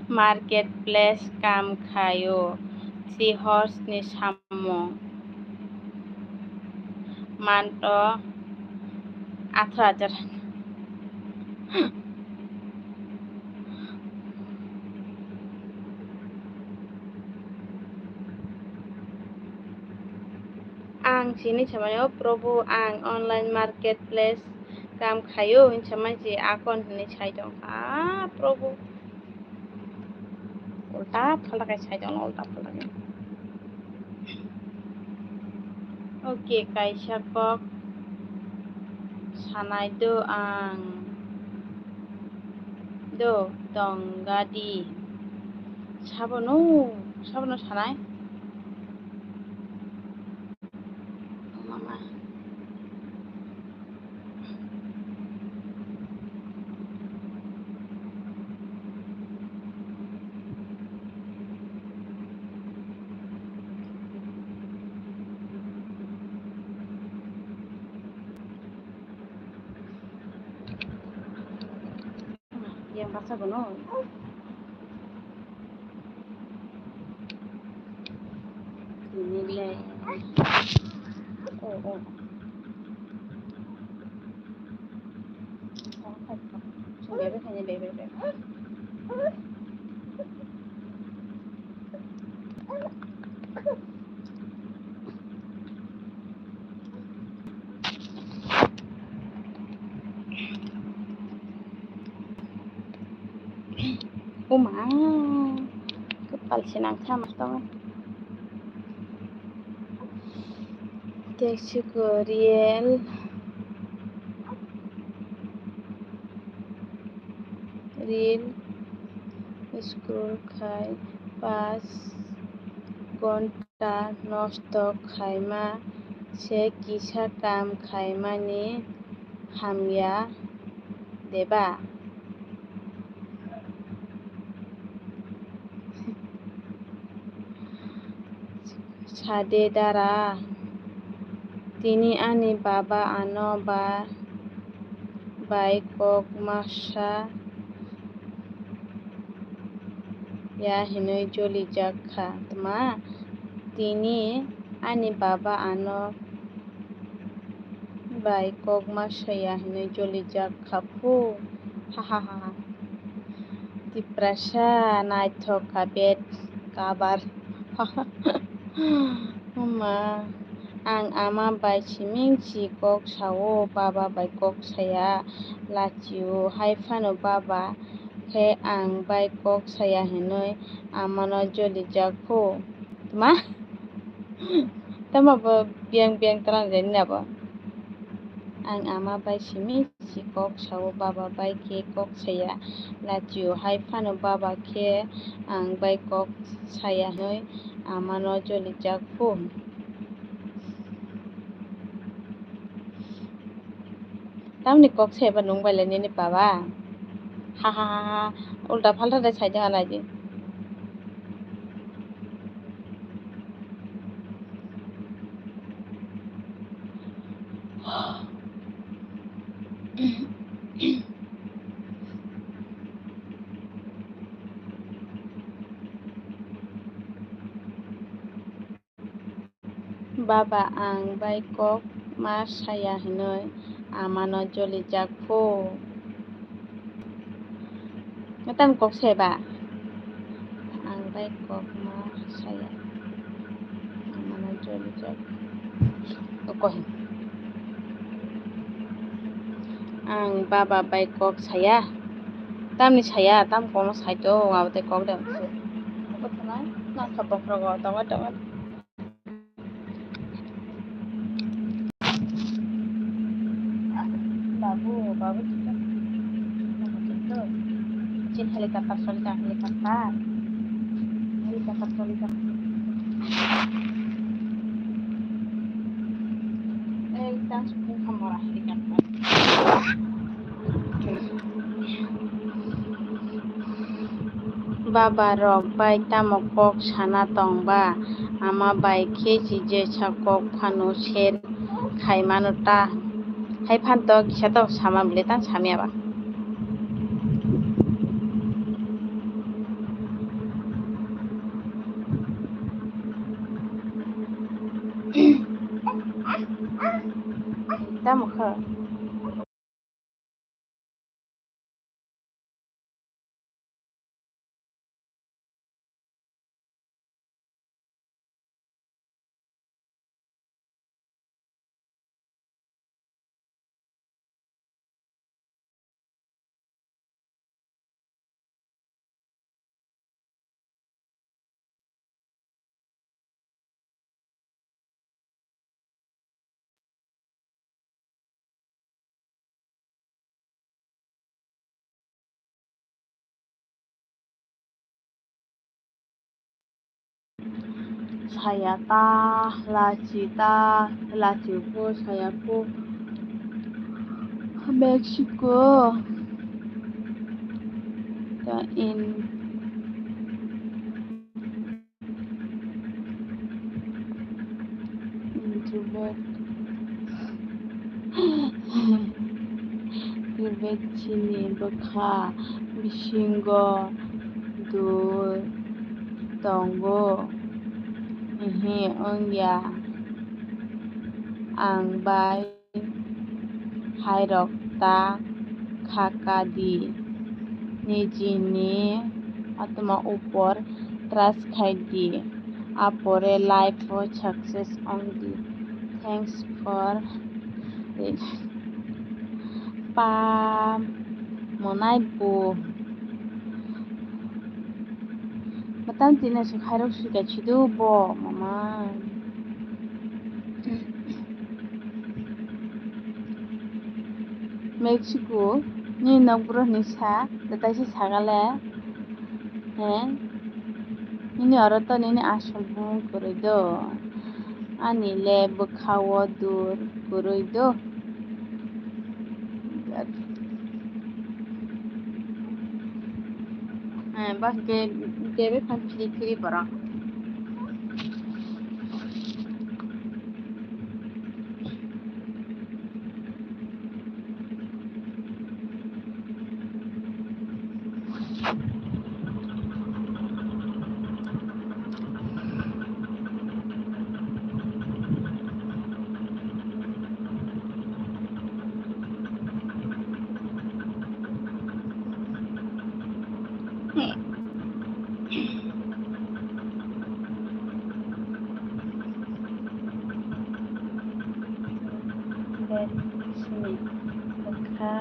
marketplace kam khaio. Three horse ni samung. Manto athro hajar. Ang sini samani, "O Probu, ang online marketplace kam khaio," hinwi samani si akon hinwi sai tong kha. Ah, Probu. Ulta phalta khe sai tong, ulta phalta khe. Okay, kaisa kok sanai do ang. Do, tong gadi. Sabono, sabono sanai. Mama. Yang baksa bono. Ini le. Oh, oh. Sung bebe khaini bebe bebe. Uma, kwpal se nang kha ma tongo. Tei siko real, real scroll khai pas ghonta nosto khaima se kisa kam khaimani hamya deba? Sade dara, tini ani baba ano ba bai kok ma sa ya hinwi jolijak kha. Tma, tini ani baba ano bai kok ma saya hinwi jolijak kha phu. Ha ha ha ha. Tiprasa naithok kha bed cover. Mama, ang ama bai siming si kok sao, baba bai kok saya lachio. Hai phano baba khe ang bai kok saya hinwi amano jolijak phu. Tma? Tamo bo biyang biyang twlang jani na bo. Ang ama bai simi si kok sao, baba bai khe kok saya. Lachio hai phano baba khe ang bai kok saya hinwi amano jolijak phu. Tamni kok se ba nung bai le nini baba? Ha ha ha ha. Ulta phalta de sai jana di. Baba, ang bai kok ma saya hinwi amano jolijak phu. Tam kok se ba? Ang bai kok ma saya amano jolijak. Kok he. Ang baba bai kok saya. Tamni saya, tam kono sai to, abo tei kok de. Kok thanai, nang kha bokhrogo, tongo, tongo. Babu, babu, kita. Kita. Chin helicopter, solita helicopter. Helicopter, solita. Eh, kita sepuluh kamera helicopter. Baba rok bai tamo kok sana tong ba? Ama bai khe si jesa kok phano share khai mano ta. Hai phan to kisa to sama bile tang samya ba. Tamo kha. Saya ta, lachi ta, lachi pho, saya pho. Mexico. Ta in Tibet, Tibet chini bwkha bisingo dul tongo, ehe wngya, ang bai hairok ta khaka di, nijini atma upor trust khai di, apore life o success wng di. Thanks for pa monai bo. Matan tina se khairok sui ka chido bo mama. Mexico ni nokbro ni sa da taisi sagale. He? Nini oro to nini asol bumung kwrwi do. Ani le bwkha o dur kwrwi do. Eh, bas ge, ge be phan phiri phiri borok. Bed sini bwkha,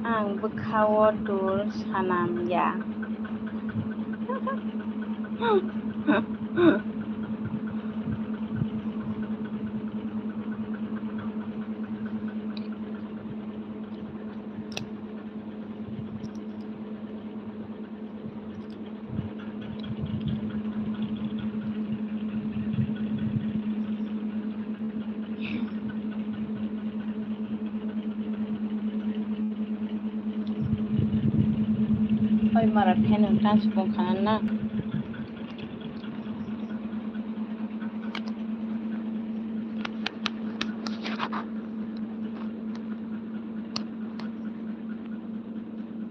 ang bwkha o dur sanam ya. Oi mara fan hwn tang sukung khana na.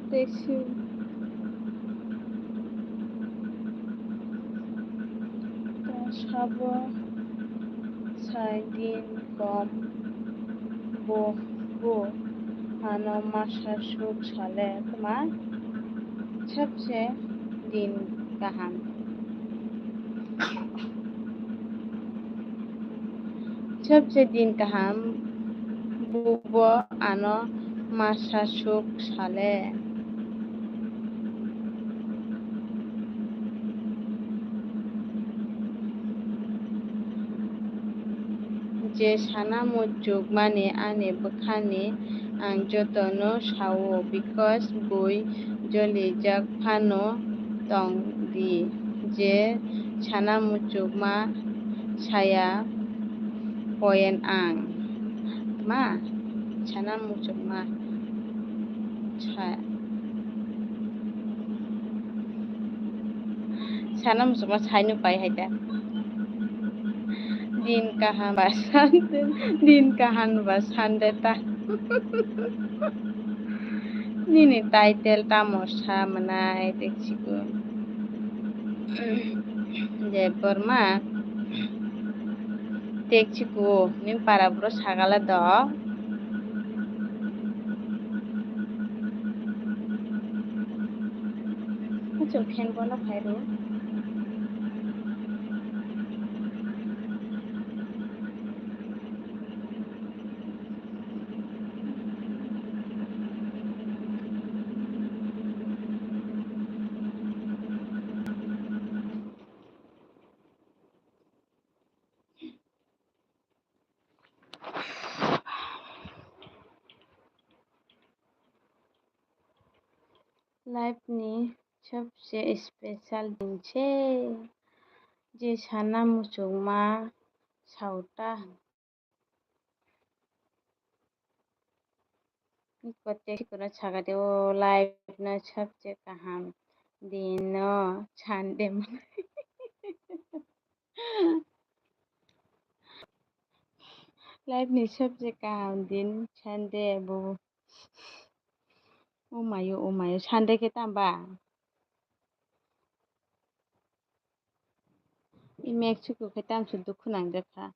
Tei si-, tong sabo sai din kom bo, bo ano masa suk sale tma sabse din kaham. Sabse din kaham, bubo ano masa suk sale. Je sana muchukmani ani bwkhani ang jotono sao, because bui jolijak phano tong di, je sana muchukma saya poyen ang. Ma, sana muchukma sa-, sana muchukma saino pai hai da. Din kaham ba Sunday, din kaham ba Sunday ta. Nini title tamo sa mwnai tekchiko. Debbarma tekchiko, nini para bro sagala do. Achuk fan bono khairo. Life ni sabse special din se, je sana muchungma sauta. Kote kono sagade o life no sabse kaham din no Sunday. Life ni sabse kaham din Sunday bo. O mayo, o mayo, Sunday khe tamba? I Mexico khe tamso dukhu nangjakha.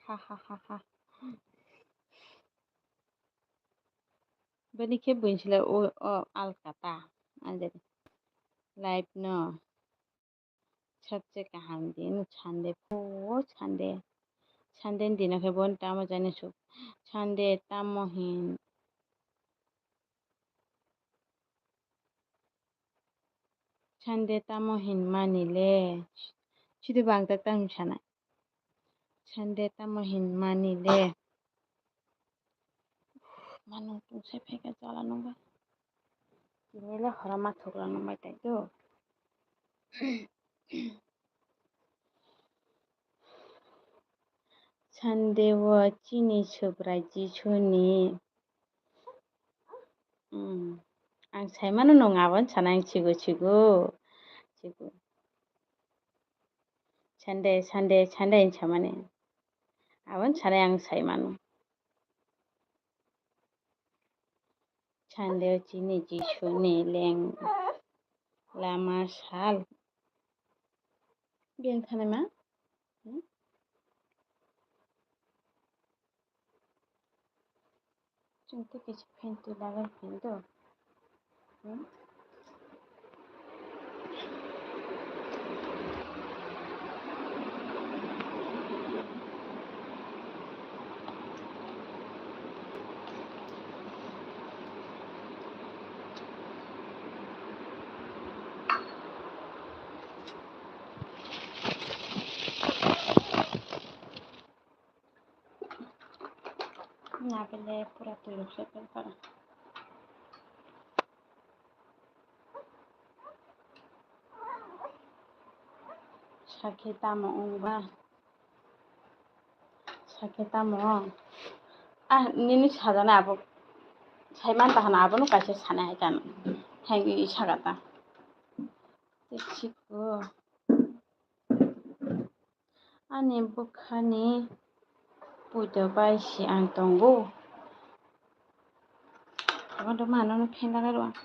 Ha ha ha ha. Bini khe buini sle o, o alka ta. Anjali. Life no. Sabse kaham din Sunday pho Sunday. Sunday ni dino khe bon tamo jani suk. Sunday tamo hin. Sunday tamo hin mani le. Sidi bang tak tang sana. Sunday tamo hin mani le. Manu tungsai phaikha chala nungba. Tini le hora mathok la nungbai tai do. Sunday o chini Subrai Jisuni. Hmm. Ang sai mano nwng aboni sana ang chigo chigo. Chigo. Sunday, Sunday, Sunday hinwi samani. Aboni sana ang sai mano. Sunday o chini Jisuni leng lama sal. Biyang thanai ma? Hmm? Chwng tei kaisa fan twi lagar phan do. Hmm? Na bele pura twi rok se pal para. Sakhe tamo wng ba? Sakhe tamo? Ah, nini sajani abo sai man tahana abono kaisa sanai hai kano. Hai i saka ta. Tei chikho. Ani bwkhani puito bai se ang tongo. Abono mano no phenlaga rw ang.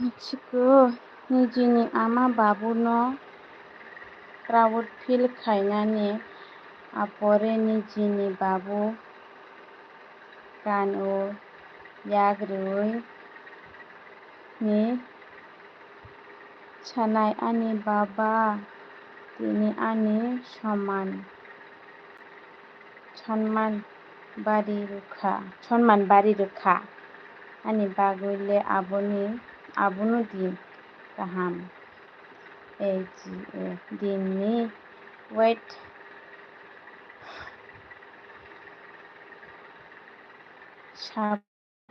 Mexico, nijini ama babuno proud feel khainani apore nijini babu kan o yak rwui ni sanai, ani baba, Tini ani soman, sonman bari rwkha, sonman bari rwkha. Ani bagwi le abono, abono din kaham. A G A din ni wait. Sab-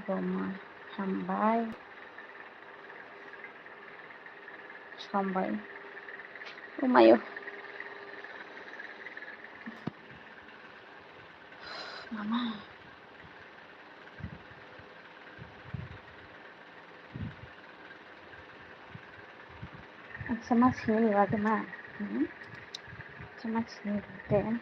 Roma, hambai. Hambai. Umayo. Mama. Sama sini lagi, Ma. Hmm? Sama sini lagi.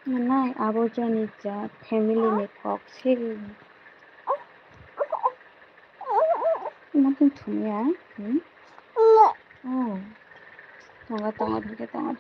Nai abo jani ja family ni kok se. Nothing to me, ah? Hmm? Oh. Tongo, tongo, tongo, tongo.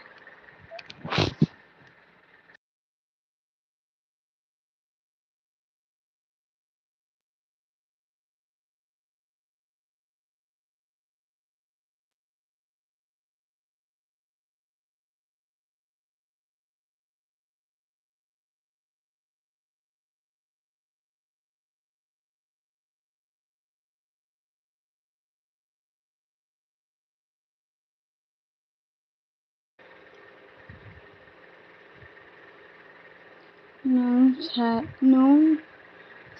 Nwng sa-, nwng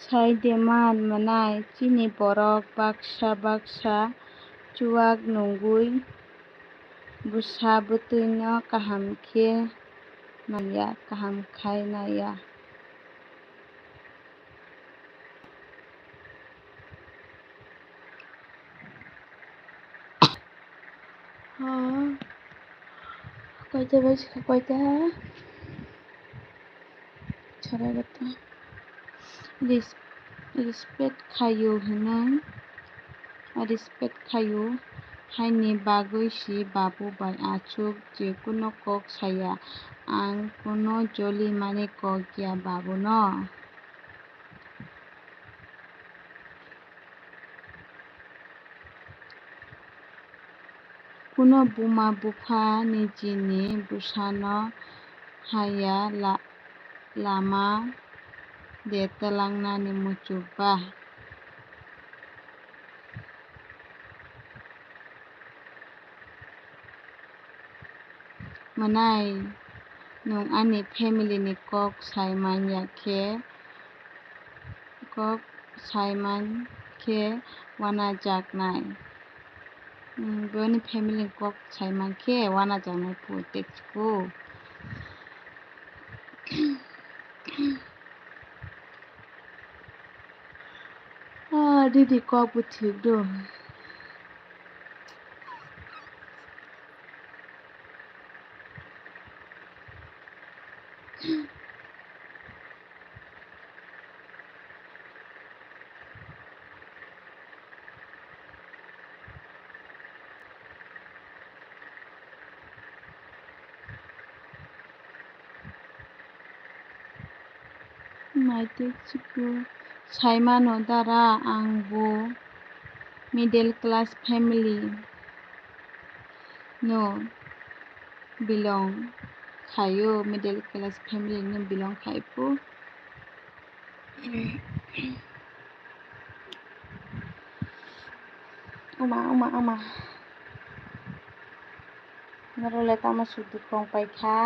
sai de man mwnai, chini borok baksa baksa chuak nungwi bwsa bwtwino kaham khe naiya, kaham khai naiya. Ha. Koita bai sikha koita. Chara gata. Res-, respect khayo hinwi. Respect khayo. Haini bagwi si babu bai achuk je kuno kok saya. Ang kuno joli mani kok ya babu no. Kuno buma bupha nijini bwsano haya la-, lama de twlangnani muchuk ba? Mwnai, nwng ani family ni kok sai man ya khe, kok sai man khe uanajaknai. Nwng boni family ni kok sai man khe uanajaknai phu tekchiko. Ah, didi kok bo thik do. Naitok chikon saimano dara, ang bo middle class family no belong khaio, middle class family no belong khai pho. Oma, oma, oma. Norok le tamo suk dukong paikha.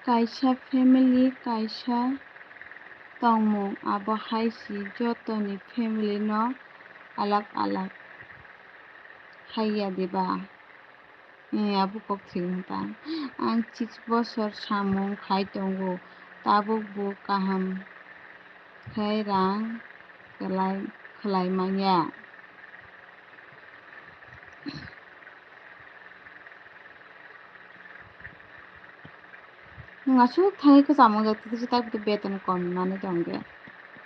Kaisa family, kaisa tongmung, abo hai si jotoni family no alak alak hai ya de ba? Eh, abo kok thwi wng ta. Ang chis bosor samung khai tongo, tabuk bo kaham khe rang kwlai, khlai manya. Nwng aswk thangwi kwcham wngjak, tei tak beton kom manwi tongkhe,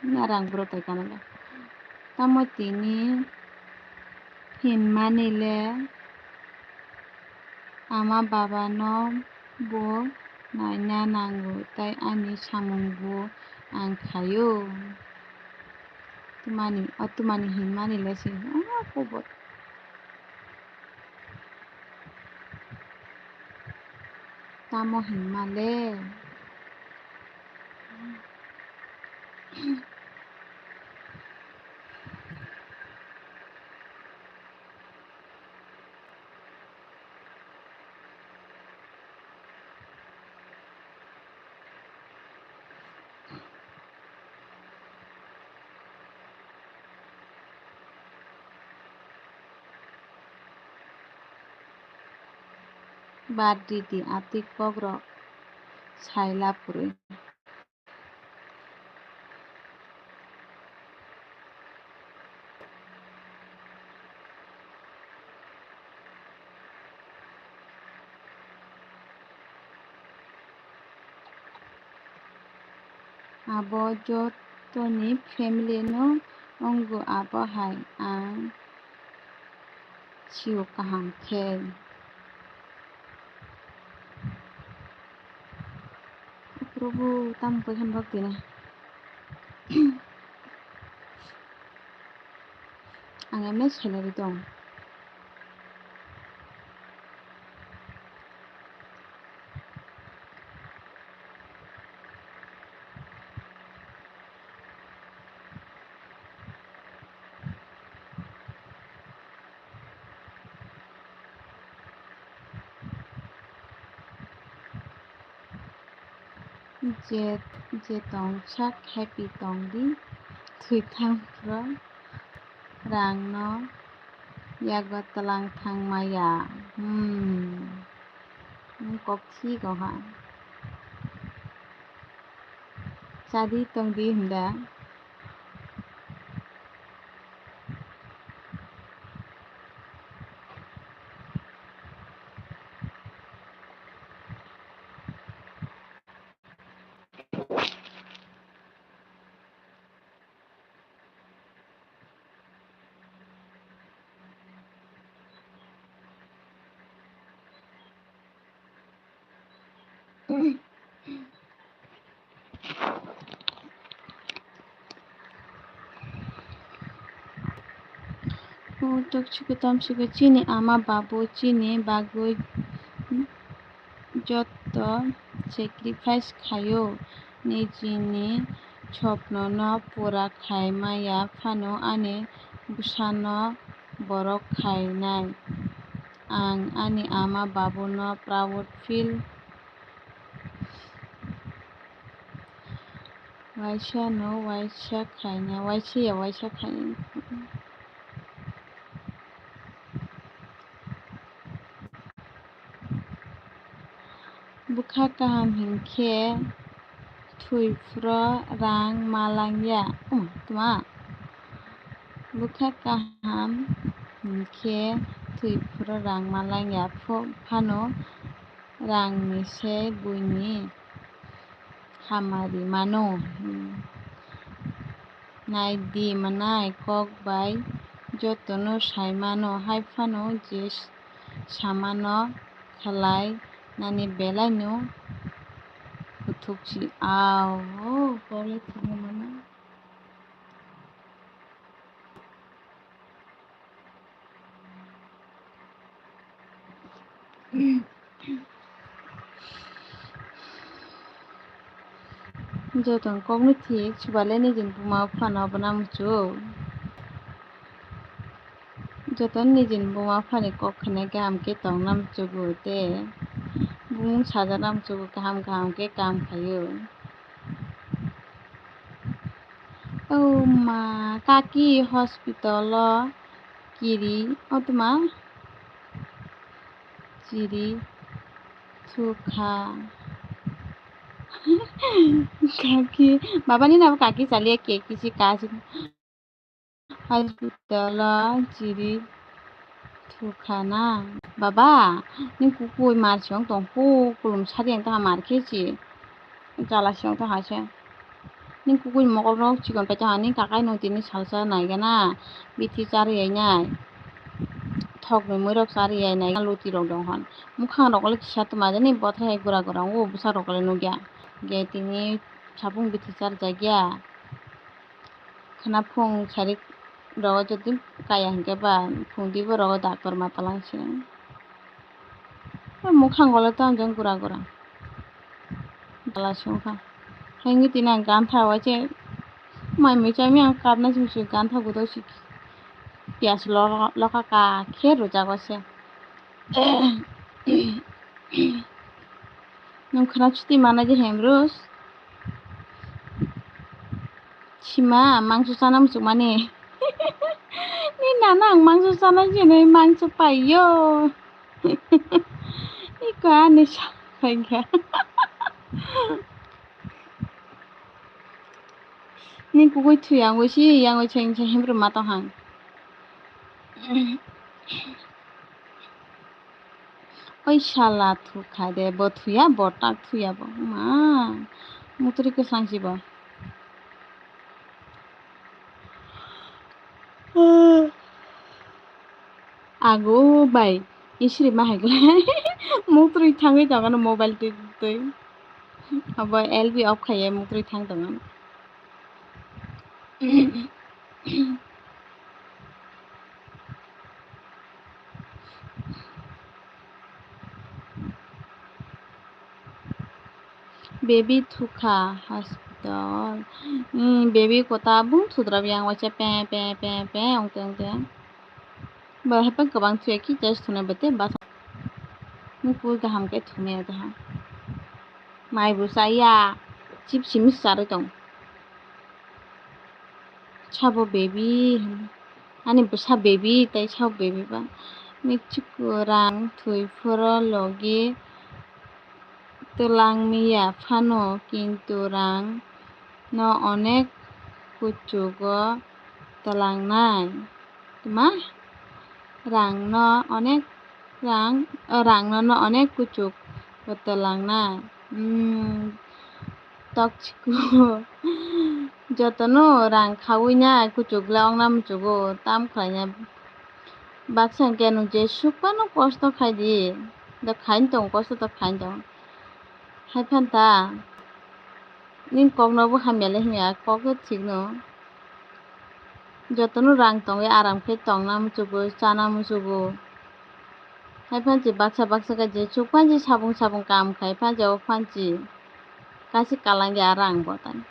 nwng rang bwrwi tai kanala. Tamo tini hinmani le ama baba no bo naina nango, tei ani samung bo ang khaio. Twmani, o twmani hinmani le se, ah, kubui. Tamo hinma le? Bad di di, atwi kokrok sai la kwrwi. Abo jotoni family no wngo, abo hai ang sio kaham khe. Prabhu, tamo koi khan bak tini. Ang emne salary tong. Je, je tong sak happy tong di, thwi thang phro rang no yago tlang thang maya. Hmm. Nwng kok si kok ha. Chadi tong di hwnda. O toksiko tomsiko chini ama babu chini bagwi joto sacrifice khaio, nijini sopno no pura khai maya phano ani bwsano borok khainai. Ang ani ama babuno proud feel. Waisa no waisa khaina, waisa ya waisa khaina. Bwkha kaham hinkhe thwi phuru rang ma langya. Um, tma. Bwkha kaham hinkhe thwi phuru rang ma langya. Pho-, phano rangni se buini hamari mano. Hmm. Nai di mwnai kok bai jotono sai mano, hai phano je samano khlai nani belai no kuthuk si. Ao, o, kok le thwngwi mano. Joto kokno thik, subale nijini buma phano abono muchung. Jotono nijini buma phani kok khnai kaham khe tongna muchugo tei bumung sajagna muchugo kaham kaham khe kam khaio. O ma, kaki hospital o kiri, o tma chiri thukha. Kaki, baba ni nabo kaki chaliya cake kisi kasi. Hospital o chiri thukha na. Baba, ni kukui mar siyong tong hu, kulum sari ang taha mar khe chi. Chala siyong taha se. Ni kukui mokol rok chikon pai taha, ni kakai no tini salsa nai gana. Bithi chari ai nai. Thok ni mui rok chari ai nai, luti rok dong hon. Mukhang rok le kisa tuma jani bothai hai gura gura o bwsa rok le nugya. Ge tini sapung bithi char jagya. Khwna phung sarik rogo jodi kaya hinkhe ba phung dibo rogo doctor ma talang se. Mukhang gole tamo jang gura gura. Bala se wngkha. Haini tini ang gantha waise mai mui chami ang kapna simi se gantha gudo si piyas lo lokha ka khe rwjago se. Nwng khwna chuti mana je Hemrus? Sima, mangso chana muchungmani. Ni nana ang mangso chana sinai mangso paiyo. Iko ani sa paikha. Ni kukui thuyangwi si yangwi cheng cheng Hemrus ma tong hang. Oi sala thukha de, bo thuya, bo tak thuya bo. Ma, mutri kwsang si bo. Ago bai, isri ma hai glai. Mutri thangwi tongano mobile twi twi. Abo L B off khaiye mutri thang tongano. Baby thukha hospital. Hmm, baby kota bung thudra yang wacha pe pe pe pe ongte ongte. Ba hepa kwbang thuya ki test thuna bete basa. Ni pui kaham khe thumaya jaha. Mai bo chaya, chips simi charwi tong. Sabo baby, ani bwsa baby tei sabo baby ba. Michuku rang thwi phoro logi twlang miya phano, kintu rang no onek kuchugo twlangnai. Tma? Rang no onek, rang, o rang no, no onek kuchuk bo twlangnai. Hmm, tokchiku. Jotono rang khawi nai kuchuk le ongna muchugo tam khlaina. Baksa hwnkhe nwng jesuk phano kosto khai di. Da khain tong kosto da khain tong. Hai phan ta. Nini kokno bo hamya le himya kok thik no. Jotono rang tongwi aram khe tongna muchugo, chana muchugo. Hai phanchi baksa baksa khe je chuk phanchi sabung sabung kam khai phanchi o phanchi. Kasi kalangya rang bo tani.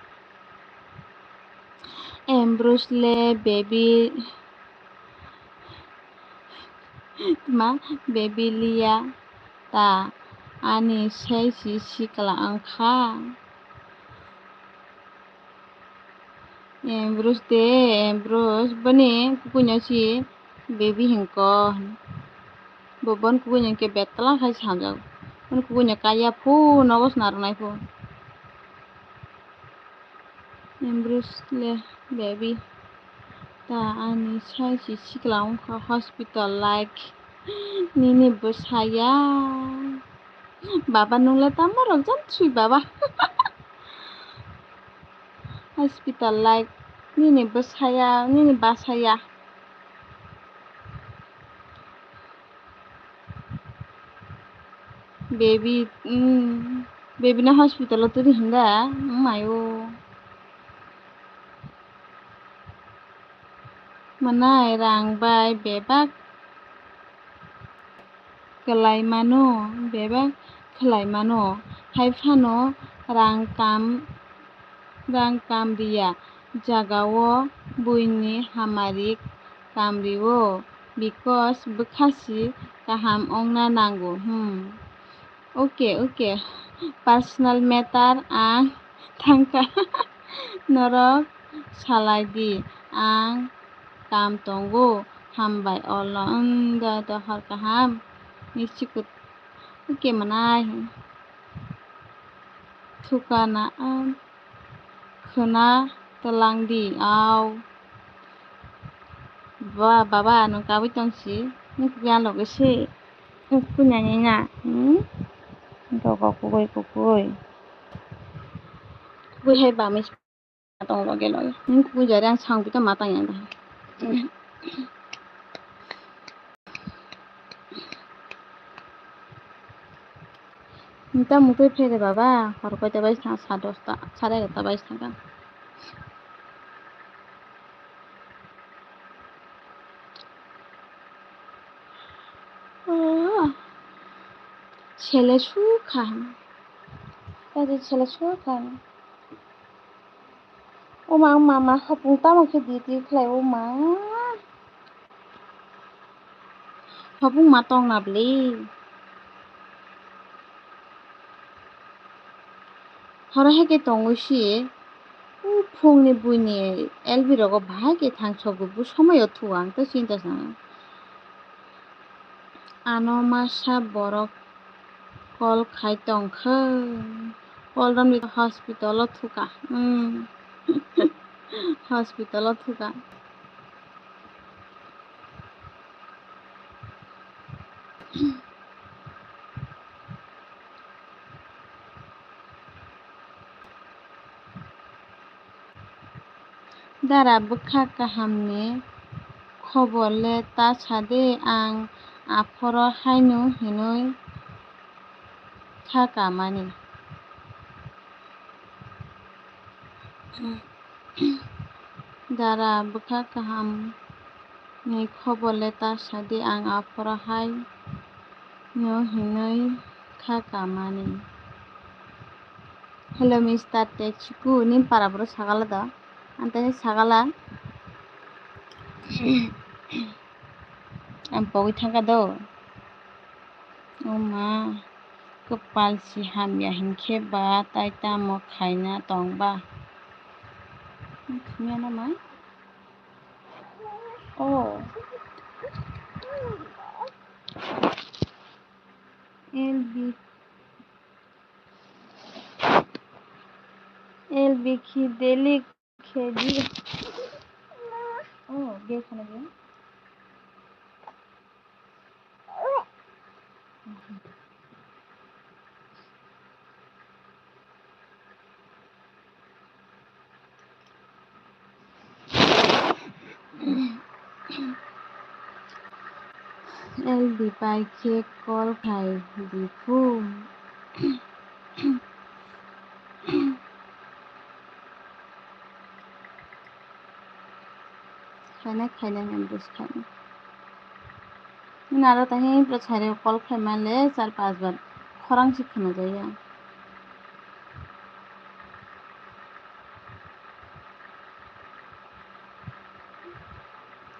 Ambrose le baby ma baby liya ta ani sai si sikla wngkha. Ambrose de, Ambrose boni kukuino si baby hinko. Bo bon kukuino hinkhe betla khai sanjak. Bon kukuino kaya phu nogo swnarwnai phu. Ambrose le baby. Ta ani sai si sikla wngkha hospital like nini bwsaya. Baba nwng le tamo rok jan sui baba. Hospital like nini bwsaya, nini basaya. Baby, mm, baby na hospital o turi hinda, mayo. Mwnai rang bai bebak kwlai mano, bebak khlai mano. Hai phano rang kam, rang kam riya jagao buini hamari kam rio. Because bwkha si kaham wngna nango. Hmm. Okay, okay. Personal matter ang thangkha. Norok salai di. Ang kam tongo. Hambai olo. Wng do, do hor kaham. Ni sikut. Okay, manai. Thukana, ah, khwna twlang di, au. Ba, baba, nwng kabui tong si, nwng kukui ang loge se, nwng kukui nani na, hmm? Gogo kukui, kukui. Kukui hai bamwi tong loge loge. Nwng kukui jare ang sangbi to ma tang ya da. Nta mukhui phaide baba, hor koita bai sa, sa dosta, sare egarota bai saka. Oh, sele sukha. Tadi sele sukha. O ma, o ma, ma, hopung tamo khe di, di khlai, o ma. Hopung ma tong na bwle. Horo hai khe tongwi si, o phungni buini L B rogo bahai khe thang sogwi bo somoi o thuo ang tei chinta sana. Ano masa borok call khai tongkha. Call romwi hospital o thuka. Hmm. Hospital o thuka. Dara bwkha kahamni khobor le ta sadi, ang aphoro haino hinwi kha kamani. Dara bwkha kaham ni khobor le ta sadi, ang aphoro hai no hinwi kha kamani. Hello, Mister Techiku, nini para boro sagala do? Ang tei sagala. Ang pogwi thangkha do. O ma, kwpal si hamya hinkhe ba tai tamo khaina tong ba? Thumya na mai? Oh. L B, L B khi daily khe di. Oh, ge khana ge. L B pai khe call khai di phu. Khaina, khaina, ambush khaina. Naro tahi bwsai rok call khlai male char panch bar khorang se khna jaya.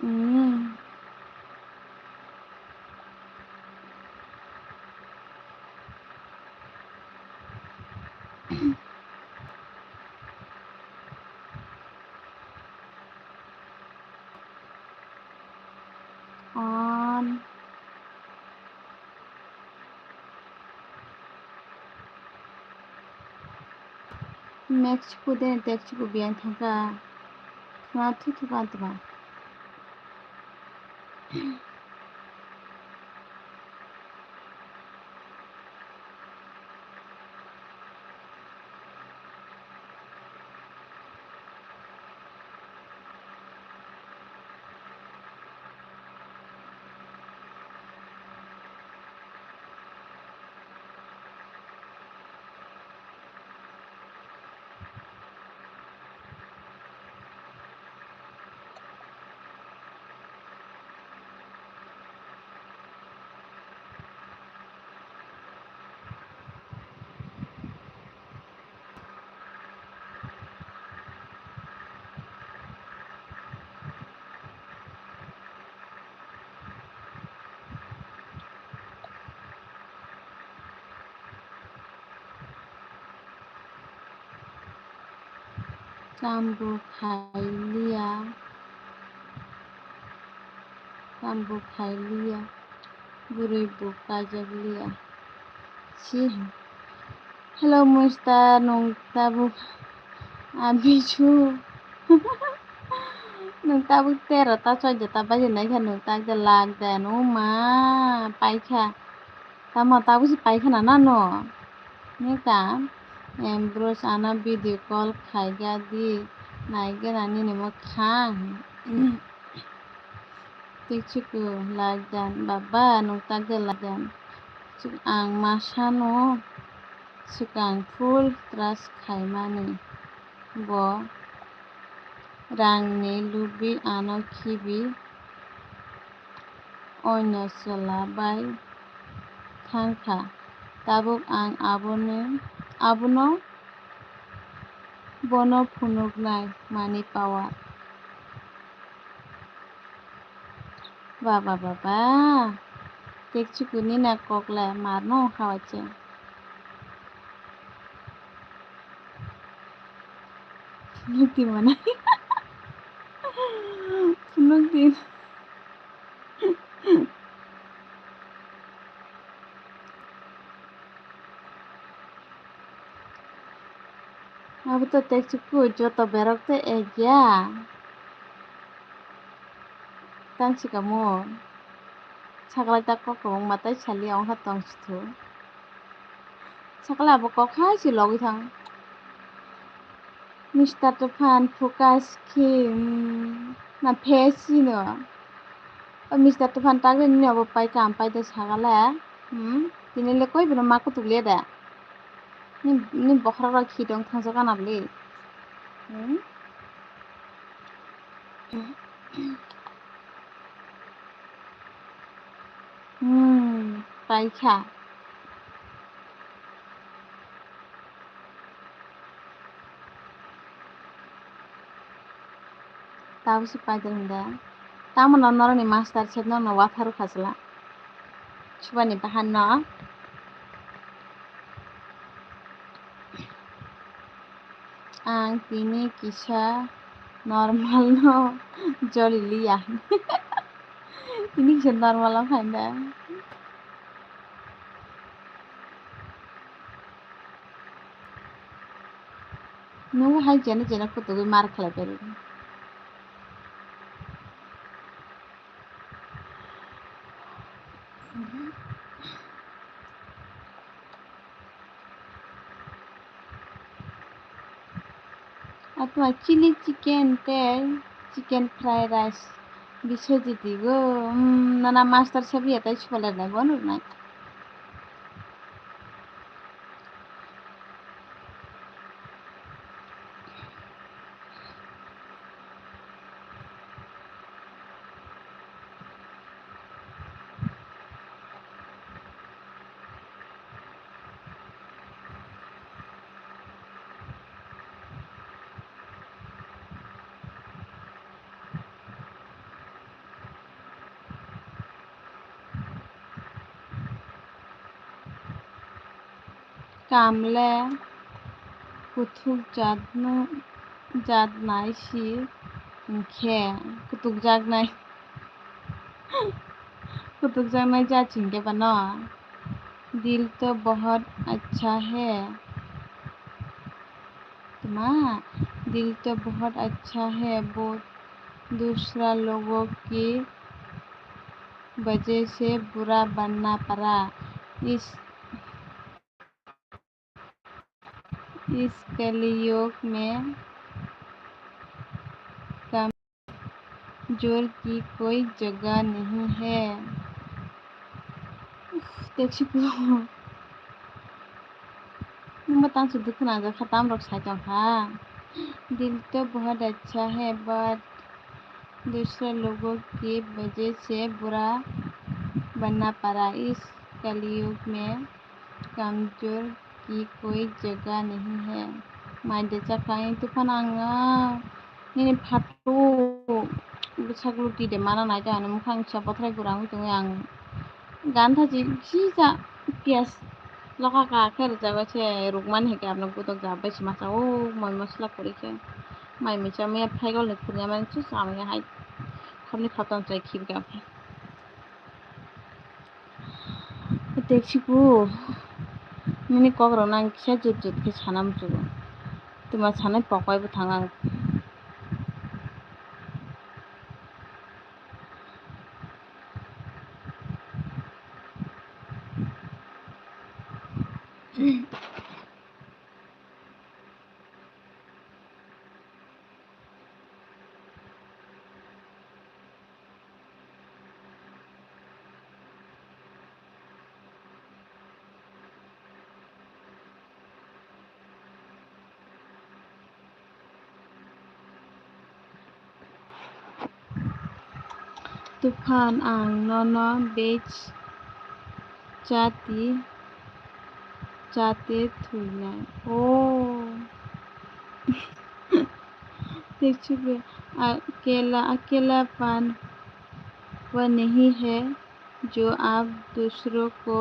Hmm. On. Mexico de, Mexico biyang thangkha. Thuma thu thu ka tuma. Tambo khailiya, tambo khailiya, bwrwi bo kaijakliya. Si. Hello, Mister, nwng tabuk abisu. Nwng tabuk tero ta choi ta baji nai kha nwng tak de lak de nwng ma paikha. Tamo tabuk si paikha na nano. Neta, em, bros ano video call khaiga di, naigena nini mwkhang. Tei chikon laidan, baba, nwng tak de laidan. Chik ang masano swkang full trust khaimani. Bo rangni lubi ano khibi oino chwla bai thangkha. Tabuk ang abono, abono bono phunuknai mani power. Baba, baba. Tekchikuni na kokle marno khawache. Phunukti mana. Phunukti. Abo to tekchikui joto berok to ekya. Tang sikamo. Saklai ta kok kwbangma tai saliya wngkha tong sithu. Saklai abo kok hai se logwi thang. Mister Tufan focus khe, hmm, na phe sino. O Mister Tufan tak de nini obo pai kam pai de sagale. Hmm, tini le koi bono ma kutuk le da. Ni, ni bokhorok rok khi tong thangsa kana bwle. Hmm? Hmm, paikha. Tabuk se paidar hinda. Tamo no noroni master chef no no watharo khasla. Chubani bahan no. Ang tini kisa normal no joli liya. Tini kisa normal o phainda. Nungo hai jene jene kutugwi mar khlai pairu. Atwa chili chicken tei chicken fried rice biswajit digo. Hmm, nana master chef ya tei soler nai bono nai. Kamle kuthuk jatno, jatnai si hwnkhe kutukjaknai, kutukjaknai jat si hwnkhe bano. Dil to bahut acha hai. Tma, dil to bahut acha hai, wo dusra logo ki wajah se bura banna para. Is इस कलयुग में कमजोर की कोई जगह नहीं है। Uff, tekchi ko. Nungba tang se dukhu nang jak kha, tam rok sai tong kha. दिल तो बहुत अच्छा है, but दूसरे लोगों की वजह से बुरा बनना पड़ा। इस कलयुग में कमजोर की कोई जगह नहीं है। Mai de chakha, ang tuphano ang, ah, nini phato bwsaklo twi de mana nai ta, ano mukhang sa bothrai gura wngwi tongwi ang gan thachi sisa piyas lokha ka khe rwjago se rukmani hwnkhe ang gutok ja bai se masa o moi mosla kwrwi khe. Mai mui chamaya phai gol ni khurya mani chu chamaya hai. Khapni khaptang chai khibika. Teksiku nini kok rok nang kisa jut jut khe sana muchungo. Twma sanai pok bai bwthang ang. Tuphan, ang nono bej chati, chate thwinai. Oh. Teksiku, अकेला, अकेलापन वो नहीं है, जो आप दूसरों को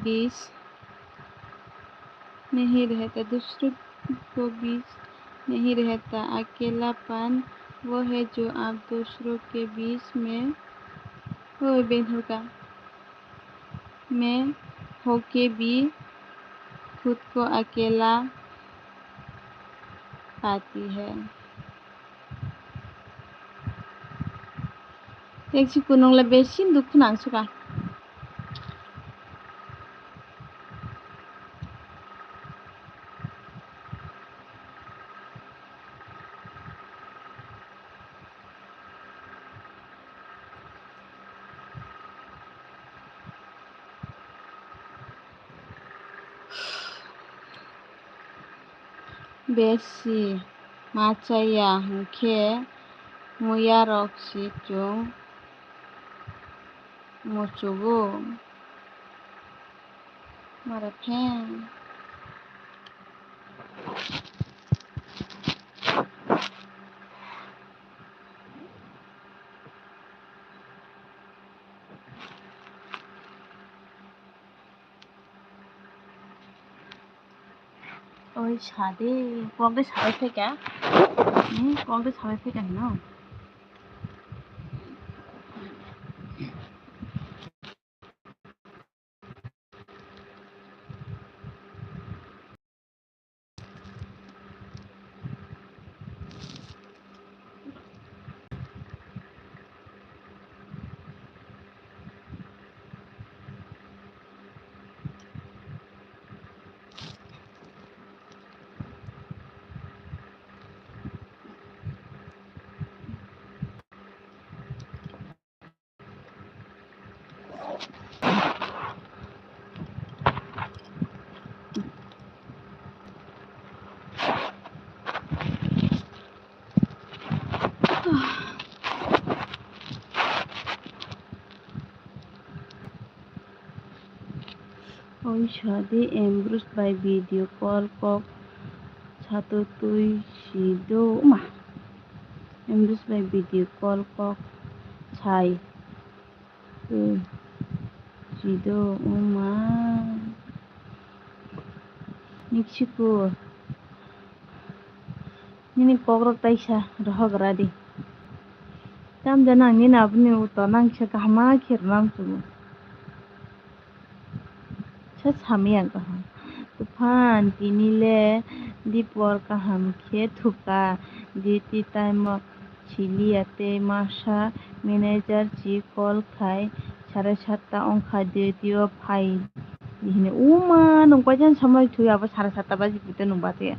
बीच नहीं रहता, दूसरों को बीच नहीं रहता। अकेलापन वो है जो आप दूसरों के बीच में, ओए बेंथुका, में होके भी खुद को अकेला पाती है। Teksiku nung le besi dukhu nang suka. Besi ma chaya hwnkhe muya rok si chwng muchugo. Mare phen. Oi, sadi, kok de sabai phaikha. Hmm, kok de sabai phaikha hino. Oi sadi Ambrose bai video call kok sato twi si do ma. Ambrose bai video call kok sai twi si do ma. Mexico. Nini kokrok taisa rohok radi. Tamjano ang nini aboni utor nang kisa kaham ma khe rwna muchungo. Sa samya ang kaham. Tuphan tini le dipor kaham khe thuka. Duty time o siliya tei masa manager chi call khai sare satta ongkha duty o phai hini. Uma nwng koijan samai thwi abo sare satta baji pute nwng batwi.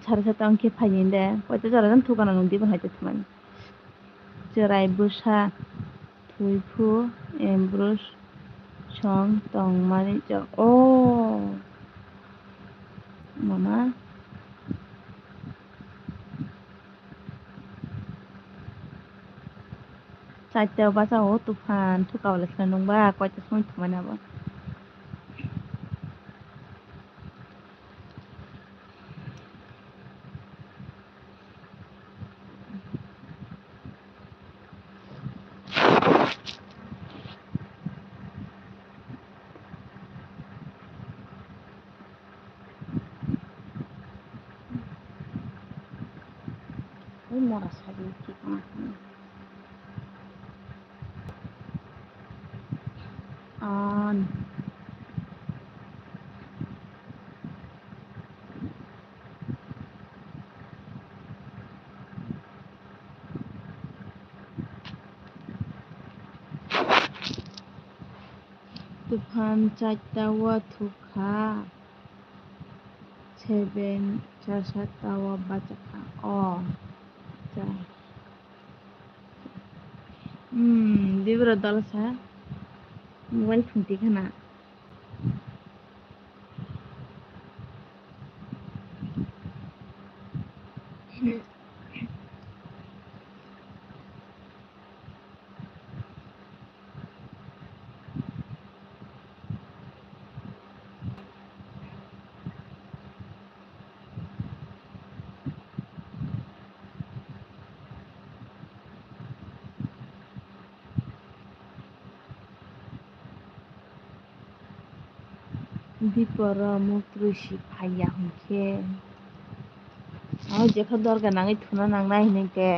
Sare satta wngkhe phaini de, koita jora jang thukgana nwng dibon hai tongthokmani. Chwrai bwsa thwiphu Ambrose song tongmani jora. O mama. Chaita bacha o tuphan thuka wala khna nungba koita song thumani abo. Mora sadi thik ma. On. Tufan charta o thukha, seven, sar satta o bachakha. O, cha. Hmm, dibro dalsa mobile phunti khana. Diporo muktwi si phaiya hwnkhe, o jepho dorga nangwi thuna nangnai hinwi khe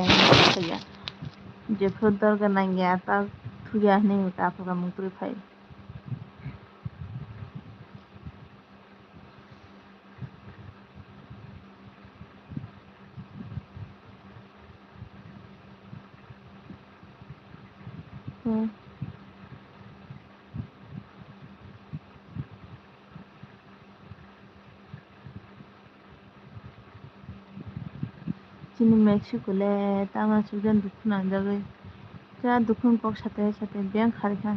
phaiya. Jepho dorga nangya ta thuya hinwi ta aphuka muktwi phai. Hmm. Chini Mexico le tama sujak dukhu nangjagwi. Cha dukhu kok sate sate beng kharikha.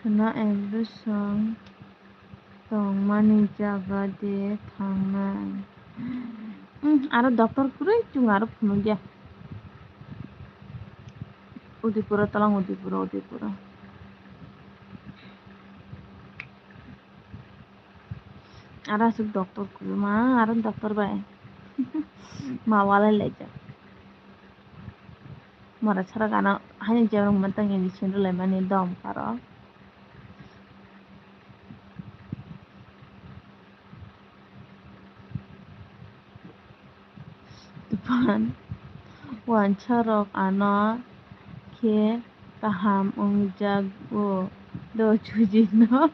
Khwna ambition tongmani jaga de thangnai. Hmm, aro doctor kwrwi chwng aro phunukya. Udaipuro tolang, Udaipuro, Udaipuro. Aro aswk doctor kwbangma, aro doctor bai ma walai laijak. Mora sara gana haino jebra hwnma tang injection rwlaimani dom karo. Tufan, wansarok ano khe kaham wngjago, do Sujitno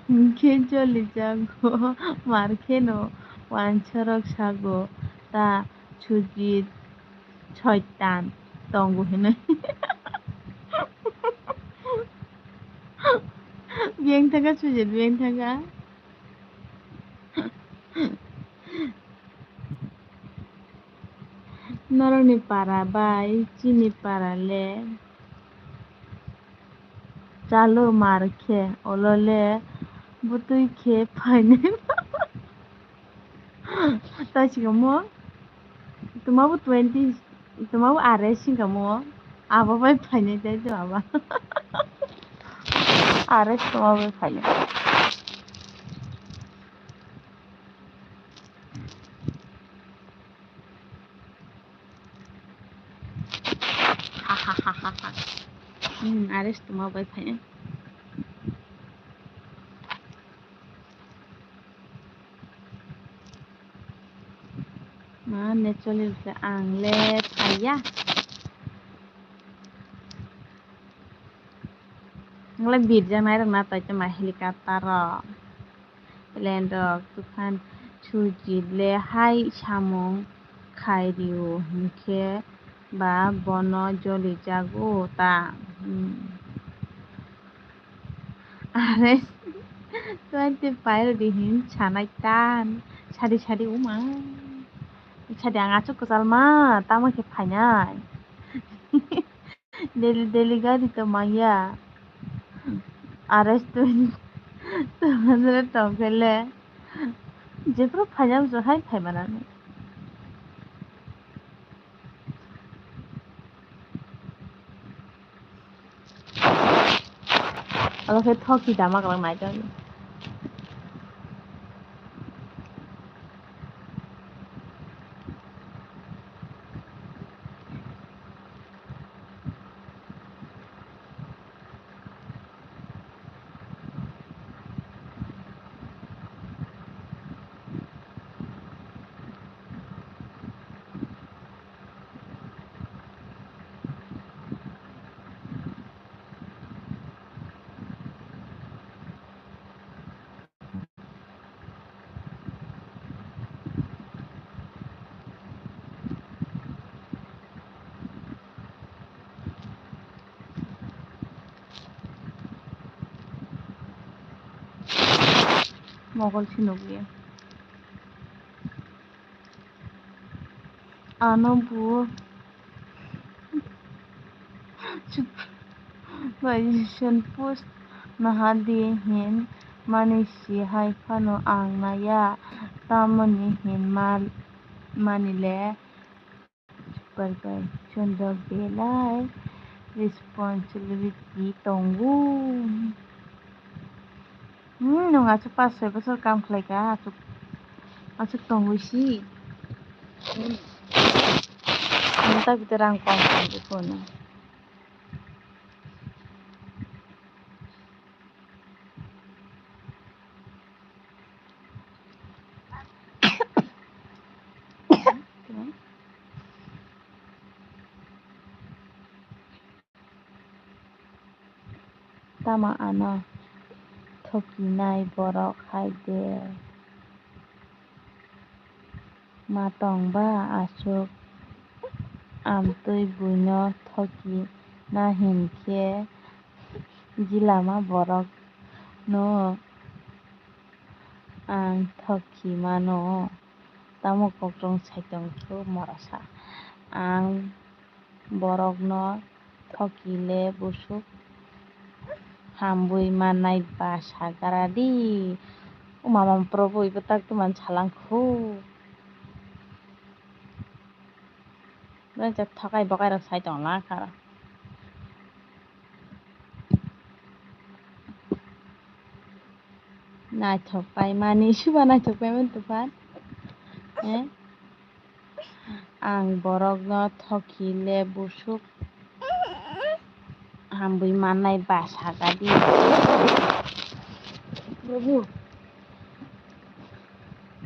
hwnkhe jolijago, mar kheno wansarok sago, ta Sujit soitan tongo hinwi. Biyang thangkha Sujit, biyang thangkha. Norokni para bai chini para le chalo mar khe, olo le bwtwi khe phainai. Tai sikamo, twma bo twenty, twma bo arrest sikamo, abo bai phainai tai to aba. Arrest twma bai phainai. Ha, ha, ha, ha, ha. Hmm, arrest twma bai phainai. Ma, naturally ang le phaiya. Ang le birjaknai rok na tai tongma helicopter rok. Plane rok, Tufan Sujit le hai samung khai rio hinkhe ba bono jolijago ta. Hmm. Are, twenty five di hin sanai tan. Sadi sadi uma. Sadi ang achuk kwchal ma, tamo khe phainai. Daily, daily gari to mangya. Are twi tongkhe le jephru phaina muchung hai phai manani. Abo khe thoki dama kwlwng naitokni. Mogol si nukliya. Ano bo bai Jison post naha di hin mani si hai phano ang naiya, tamoni hin ma-, mani le. Super bai chwng belai responsibility tongo. Hmm, nwng aswk pas soi bosor kam khlai kha, aswk, aswk tongwi si. Hmm. Nwng ta bwtwi rang kom tong khe phano. Tama ano thokinai borok hai de. Ma tong ba aswk amtwi buino thoki na hinkhe jilama borok no ang thoki mano. Tamo kokrwng saitong khe morasa ang borokno thoki le busuk hamwi mannai ba sagara di. O mama Probhu, ibo tak twi man salang khu. Bwrajak thokai bokai rok sai tong lang kha. Naithok paimani, suba naithok paimani tufan. Eh? Ang borokno thoki le busuk hamwi mannai ba sagadi. Probhu.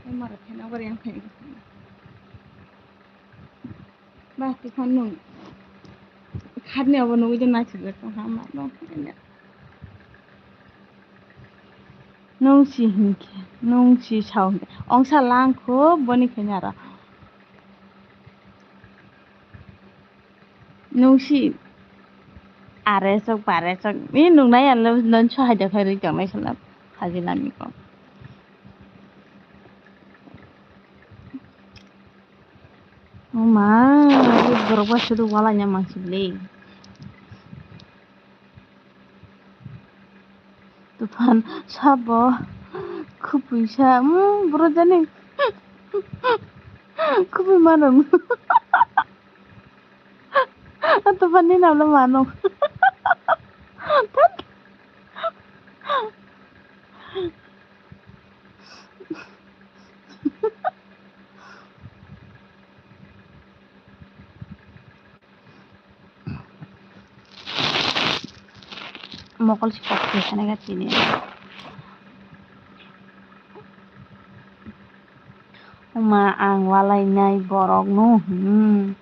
Ai mara phena bari ang phai. Ba, tufan nwng khatni obo nugwi de naithok jak tong ha ma no. Nwng si hinkhe, nwng si sao hinkhe, ongsa lang kho boni khaina aro. Nwng si are sok bare sok, ni nungnai ano non so haida khai rwi tongnai sala phaji nami ko. O ma, borok ba sudu wala nya mangsi le. Tufan sabo khupui sa, um, boro jani khupui mano. Tufan ni namlo mano. Mokol si kok khe sanai ga tini. Oma ang walainai borok no, hmm.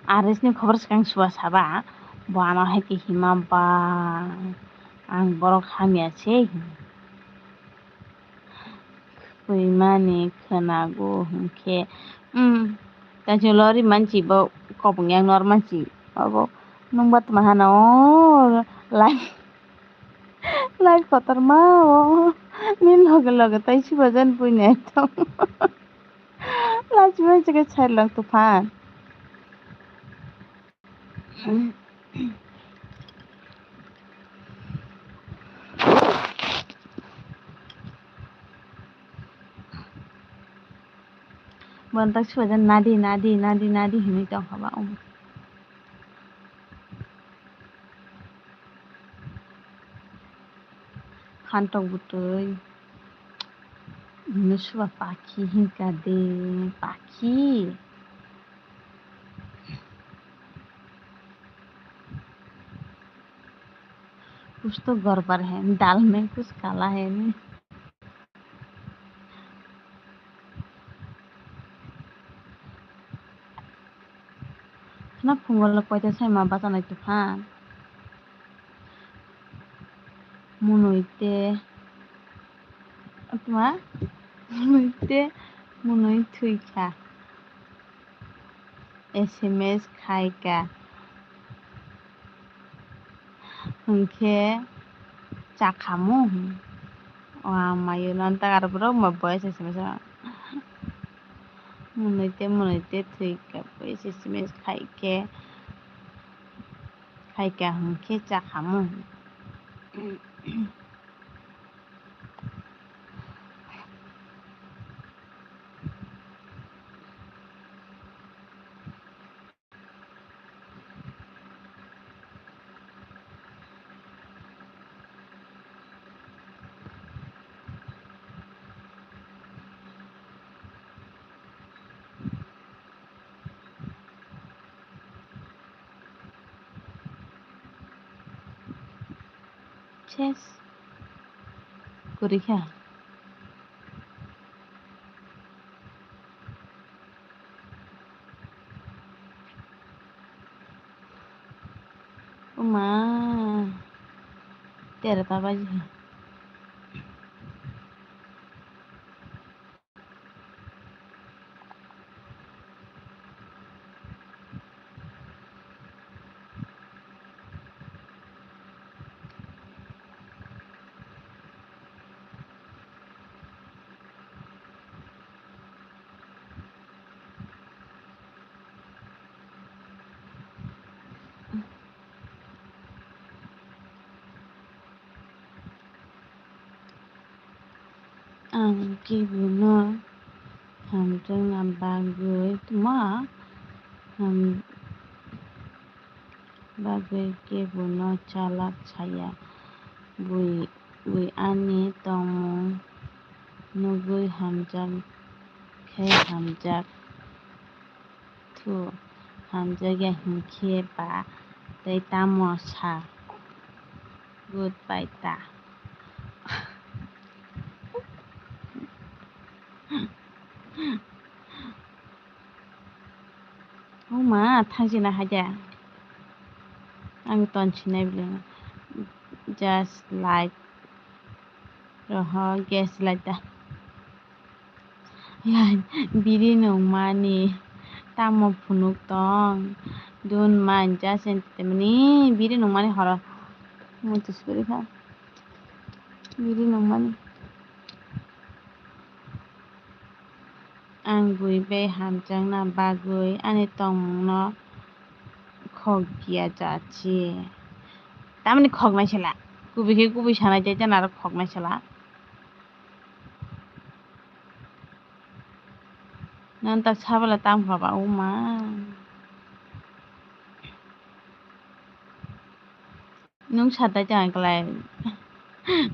Ares ni khobor swkang suwa saba, bo ano hai khe hima ba, ang borok hamya se. Khwimani khwnago hinkhe, um, taichung lori mansi bo kopong yang nor mansi obo nungba tongma hana o lai, lai kotorma o ni loge loge tai sibajan buini ekdom lachibai chikhe sailang tufan. Kontak subajan nadi, nadi, nadi, nadi hinwi tongkha ba. Phantok bwtwi. Hwnwi suba pakhi hinkha de, pakhi. कुछ तो गड़बड़ है, दाल में कुछ काला है नहीं। Khna phungo le koita sai ma bachanai tongkha. Munui te, atma, munui te, munui thwikha. S M S khaikha. Hwnkhe chakhamu. O amayo nanta aro borok ma boyes S M S. Munui te, munui te thwikha, boyes S M S khaikhe, khaikha hwnkhe chakhamu. Ses. Kwrwi kha. O ma. Tera ta baji. Ang kebono hamjakna bagwi tongma, ham-, bagwi kebono chalak saya. Bui, bui ani tongmung nugwi hamjak khe hamjak. Thu, hamjakya hinkhe ba tei tamo sa? Goodbye ta. O ma, thangchina haja. Ang ton sinai bile. Just like. Roho, gas light ta. Lai, biri nungmani tamo phunuk tong? Don't mind, just entertainment ni biri nungmani horo. Muitu suri kha. Biri nungmani. Ang bui bai hamjakna bagwi ani tongmungno khok diya jachi. Tamni khoknai sela. Kubui khe kubui sanai tei jana aro khoknai sela. Nang tak sabala tam khaba o ma. Nung satai tong klai.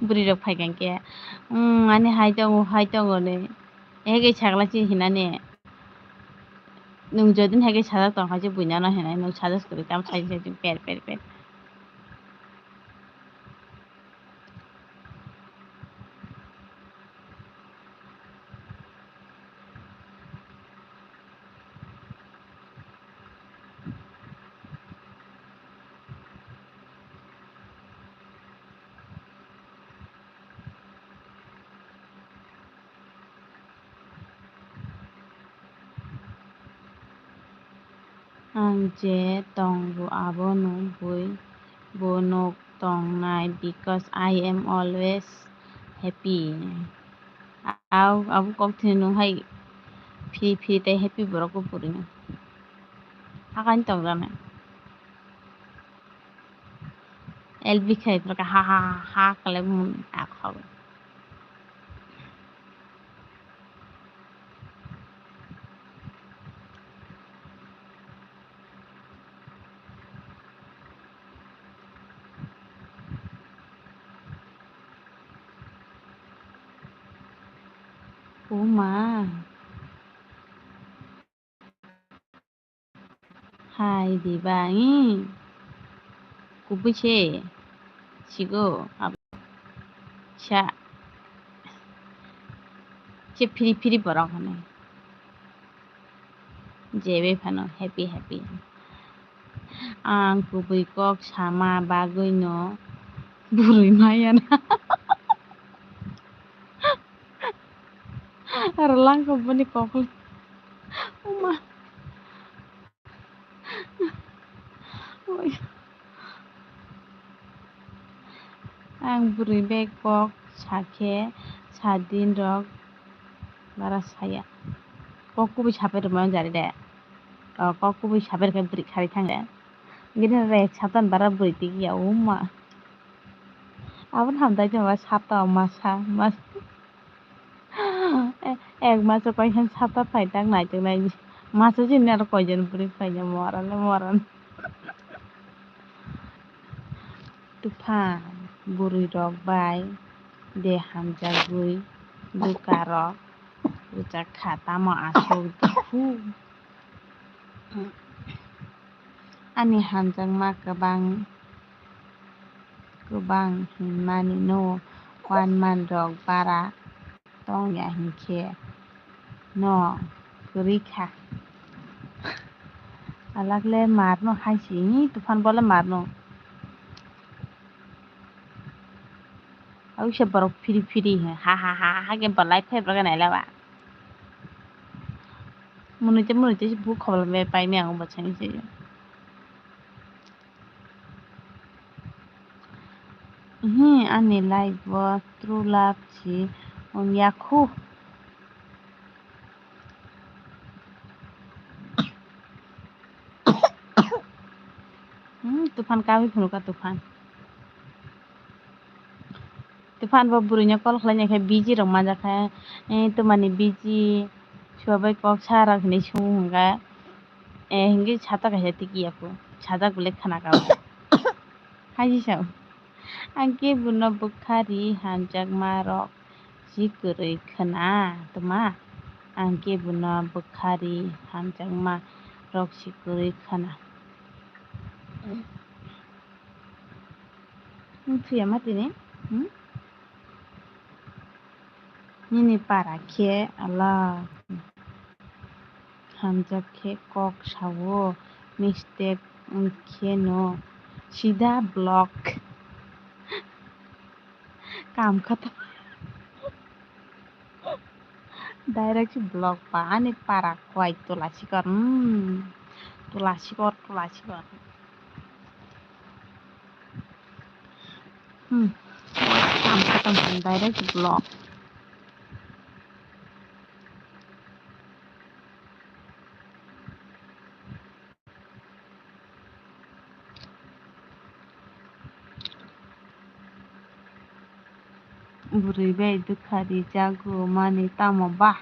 Bwrwi rok phai kang khe. Hmm, ani hai tongo, hai tongo ne. Hege sagla chi hinani. Nung jodin hege sajak tong kha se buina no hinai. Nung sajak kwrwi tam sai sai per per per. Ang je tongo abono bui bo nok tongnai, because I am always happy. Au, abo kok thini nung hai free free tei happy borok bo puri. Hakani tong jana. L B khai ha ha ha ha kalai mun akhau. O ma. Hai di ba, i. Kubui se. Sigo. Ab-, sa. Se phiri phiri borok hwnwi. Jebe phano happy happy. Ang kubui kok sama bagwino bwrwi maya na. Rwlangkho bini koklo. Oma. Oi. Ang bwrwi bai kok sakhe sa din rok bara saya. Kok kubui sapai rwmani jari de. O, kok kubui sapai rwkhe bwrwi khari thang de. Gini rek satan bara bwrwi tigi ya, oma. Aboni hamdai joma sata masa, mas-, e-, ek maso koikhan sata phai tak naitok nai. Maso jini aro koijon bwrwi phaina moran le moran. Tufan bwrwi rok bai de hamjagwi bwkarok rwchak kha tamo aswk dukhu. Ani hamjakma kwbang, kwbang hinmani no one month rok bara tong ya hinkhe no kwrwi kha. Alak le mar no hai si, hi, Tufan bo le mar no. Au se borok phiri phiri ha ha ha ha ke balai phai bwrwk nai laba. Munui te munui te bu khobal me pai me ang bo chang se. Hi ani life bo true love si wng ya khu. Hmm, Tufan kawi phunu ka Tufan. Tufan bo bwrwino call khlaina khe busy rok manjak kha. Eh, twmani busy, suabai kok sa rok hinwi sung hwnga. Eh, hingke sata kaisa tiki yaku. Sajak bwle khana ka. Haji sao. Ang kebo no bwkha ri hamjakma rok si kwrwi khna tma. Ang kebo no bwkha ri hamjakma rok si kwrwi khna. Wngthuya ma tini? Hmm? Nini para khe ala hamjak khe kok sao, mistake wngkhe no sida block. Kam khatam. Direct block ba ani para kwai tula sikor. Hmm. Tula sikor, tula sikor. Hmm. Tam khatam direct block. Bwrwi bai dwkha rijago mani tamo ba?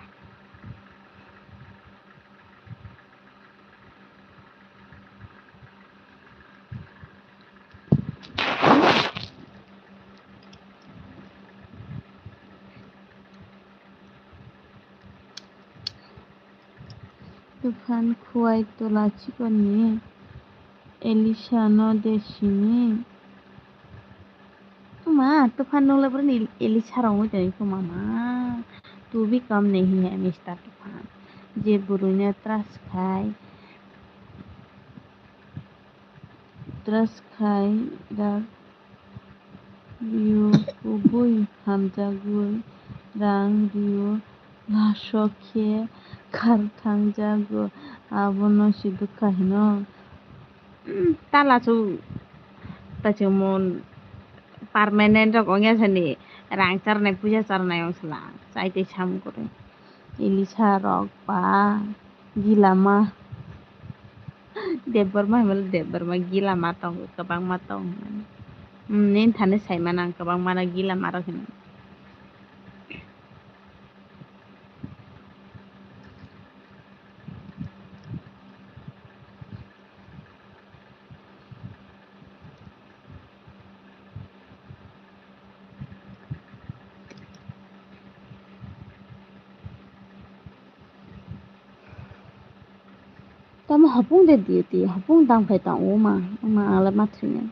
Tufan khuwai tola chikorni Elisha no de sini. Ma, Tufan nung le bwrwini Elisha rong wi tong kho mama. Tu bhi kam nahi hai mister Tufan. Je bwrwino trust khai. Trust khai rak rio kubui hamjagwi rang rio lasok khe khar thangjago abono si dukha hino. Tala chu tachimon permanent rok ongya sani rang charnai puja charnai ong sala chai tei sam kore. Elisa rok ba gilama. Debbarma hwnmale Debbarma gilama tongo, kwbangma tongo. Hmm, nini thani saimano ang kwbangmano gilama rok hino. Tamo hopung de duty, hopung tang phai tong o ma, ma ale ma thwinai.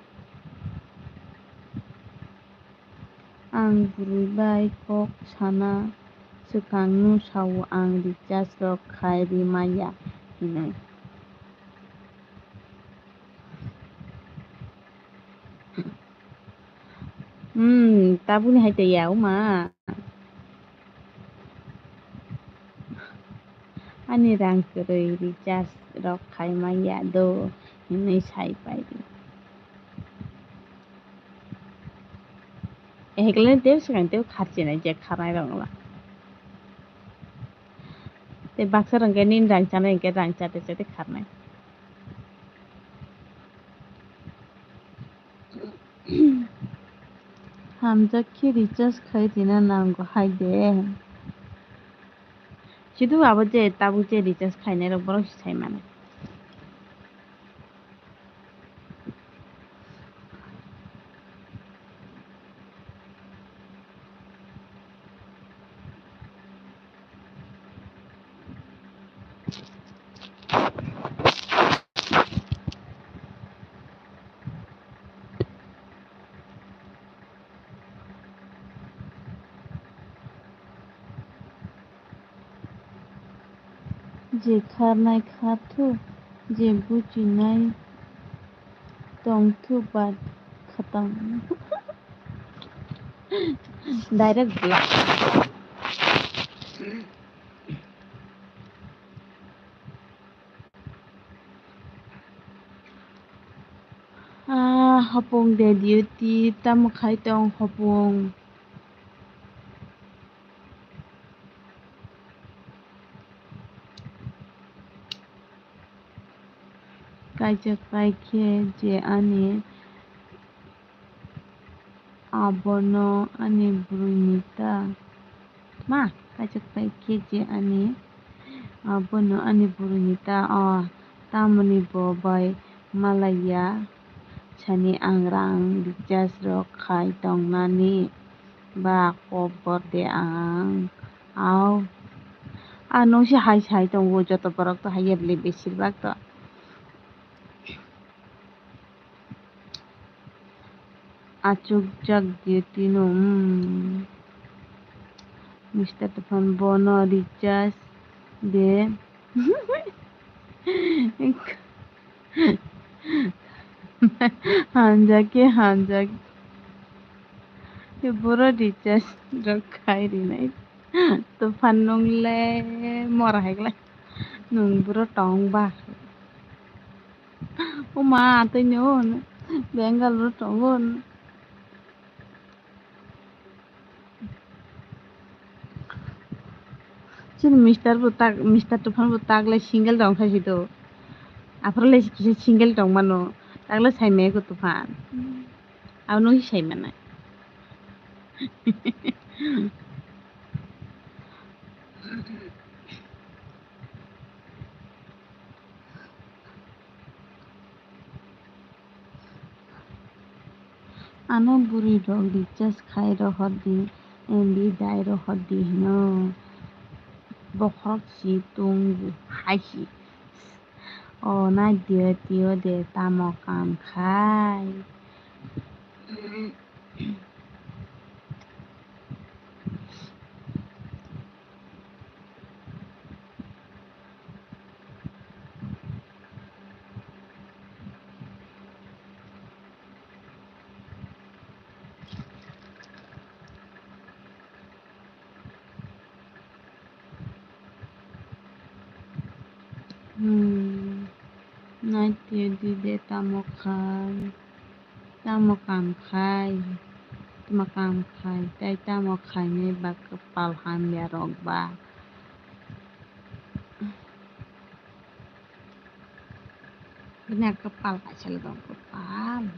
Ang bwrwi bai kok sana swkang no sao, ang recharge rok khai ri maya hinwi. Hmm, tabukni hai tei ya, o ma. Ani rang kwrwi recharge rok khai maya do, hinwi sai pai di. Ehekle tei swkang tei kharchinai je kharnai rok la. Tei baksa rok khe nini rang chanai hwnkhe rang chate chate kharnai. Hamjak khe recharge khai rina nango hai de. Sidu abo je tabuk je recharge khainai rok borok se sai mano. Je kharnai kharthu, je buchinai tongthu, bad khatam. Direct block. Ah, hopung de duty tamo khai tong hopung. Kaijak pai khe je ani abono ani bwrwini ta. Ma, kaijak pai khe je ani abono ani bwrwini ta, o tamoni bo bai malaiya sani ang rang recharge rok khai tongnani ba kok bor de ang. Au. Ah, nung se hai sai tongo, joto borok to hai ya bele besir bak to. Achukjak duty no, hmm. Mister Tufan bono recharge de. Hanjak khe hanjak. Boro recharge rok khai rinai. Tufan nung le mora hai glai. Nung boro tong ba. O ma, tei no. Bengal ro tongo. Chini mister bo tak, mister Tufan bo tak le single tong khai si do. Aphuru le kisa single tong mano. Tak le sai me ko Tufan. Abo no sai mana. Ano bwrwi rok recharge khai rohor di, M B dai rohor di hino. Bokhorok si tung hai si. O nai dio tio de tamo kam khai. Hmm. Naitio di de tamo khai. Tamo kam khai. Tamo kam khai. Tai tamo khainai ba kwpal hamya rok ba. Bini kwpal kaisa le dong kwpal.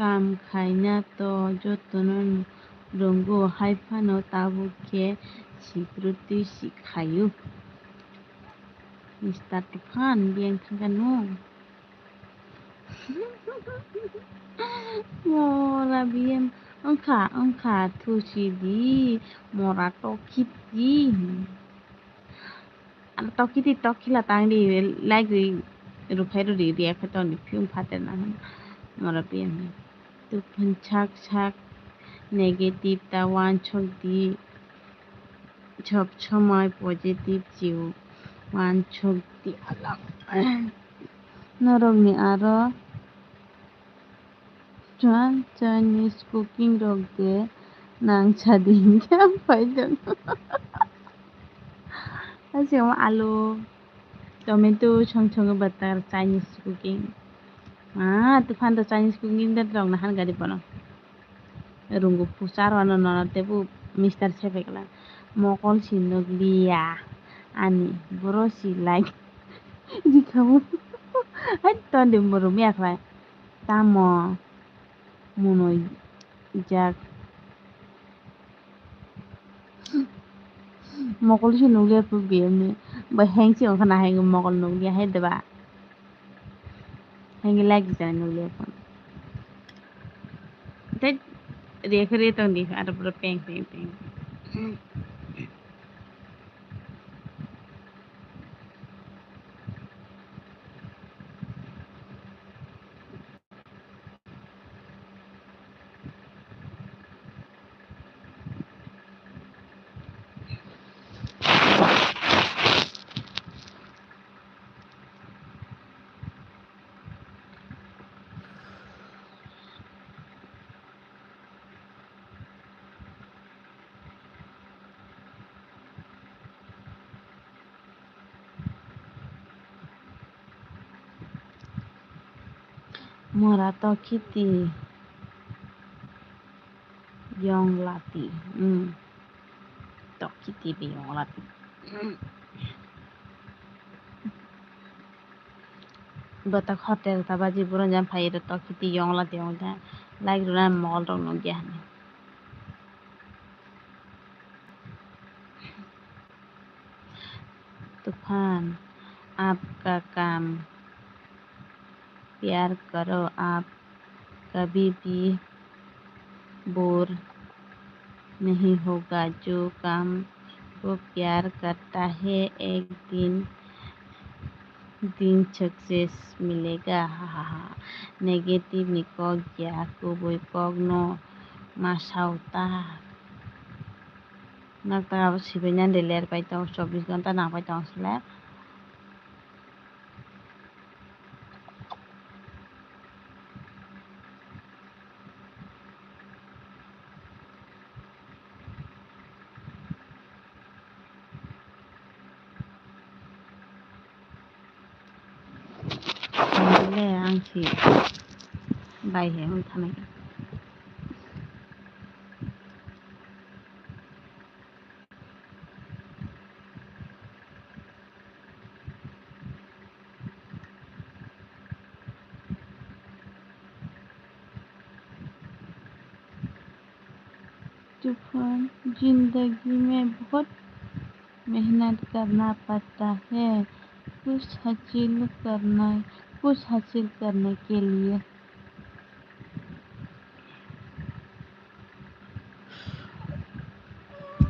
Kam khaina to jotono rwngo, hai phano tabuk khe sikirwi twi si khaio. Mister Tufan, biyang thangkha no? Mora biyang wngkha, wngkha, thusi di, mora tokhi di. Ano tokhi di, tokhi la tang di, like ri, ruphai rw di, react khai tong di, phiyung phater na hwn. Mora biyang. Tufan sak sak negative ta wansuk di, sob somoi positive se wansuk di alam. Norokni aro Chinese cooking rok de nang sadi hinkhe ang paijak. Aswk alu, tomato song songo bwtar Chinese cooking. Ah, Tufan to Chinese cooking de rok nahan gari bono. Rungo puchar wano nono tebu mister sepekla. Mokol si nukliya ani boro si like rikhamu. Hai tondi moro miya khlai. Tamo munoi jak. Mokol se nukliya phu biyamni. Ba hengsi ongkha na heng mokol nukliya hai deba. Hengilai gijani nukliya phone. Tei rekhe re tong di aro pura peng peng peng. Mora tokhiti yong lati. Hmm. Tokhiti bi yong lati. Hmm. Bwtak hotel ta baji buro jang phai rw tokhiti yong lati yong ja. Like rwna mol rok nukya hwnwi. Tufan, aap ka kaam pyar karo, aap kabhi bhi bore nahi hoga, jo kaam wo pyar karta hai, ek din din success milega, ha ha ha. Negative ni kok ya, kubui kok no ma sao ta. Nok ta abo sibai nani ler pai tongo, chobbish ghonta nang pai tongo sle. Le ang si bai he hwn thanai. Tufan, जिंदगी में बहुत मेहनत करना पड़ता है कुछ हासिल करना, कुछ हासिल करने के लिए।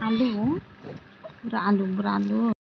Alu, pura alu, pura alu.